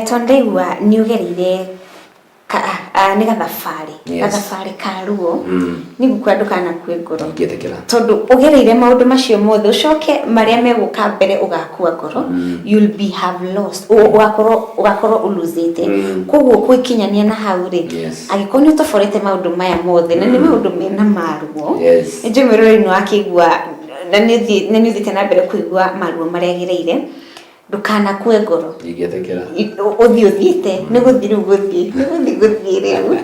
tondũ ndaigua nĩ ũgereire nĩ gathabarĩ, Yes. gathabarĩ ka ruo, nĩ ngũkwĩra ndũkanakue ngoro, Ngĩtĩkĩra. tondũ ũgereire maũndũ macio mothe, ũcoke marĩa megũka mbere ũgakua ngoro, you'll be have lost, ũgakorwo ũluzĩte. Koguo kwĩkinyania na hau rĩ, Yes. angĩkorwo nĩ ũtoborete maũndũ maya mothe na nĩ maũndũ mena maruo, Yes. nĩ njũĩ mwĩroreri nĩ wakĩigua na nĩ ũthiĩte na mbere kũigua maruo marĩa agereire, ndũkanakue ngoro. Ingĩtĩkĩra. Ũthiĩ ũthiĩte nĩ gũthiĩ rĩu, gũthiĩ nĩ gũthiĩ gũthiĩ rĩu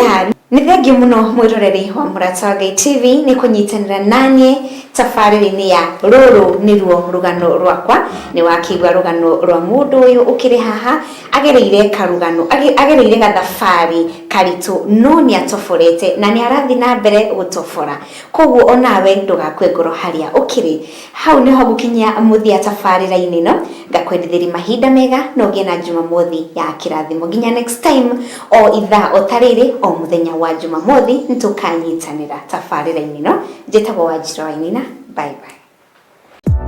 ya. Nĩ thengio mũno mwĩroreri wa Mũrata wa Ngai TV nĩ kũnyitanĩra naniĩ tabarĩra-inĩ ya rũrũ nĩruo rũgano rwakwa. Nĩ wakĩigua rũgano rwa mũndũ ũyũ ũkĩrĩ haha, agereire karũgano, agereire gathabarĩ karitũ, no nĩ atoborete na nĩ arathiĩ na mbere gũtobora. Koguo onawe ndũgakue ngoro harĩa ũkĩrĩ. Hau nĩho ngũkinyia mũthia tabarĩra-inĩ ĩno, ngakwendithĩria mahinda mega na ũgĩe na Jumamothi ya kĩrathimo. Nginya next time, o ithaa o ta rĩrĩ, o mũthenya wa Jumamothi, nĩtũkanyitanĩra tabarĩra-inĩ ĩno. Njĩtagwo Wanjirũ Wainaina. Bye bye.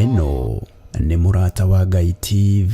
Ĩno nĩ Mũrata wa Ngai TV.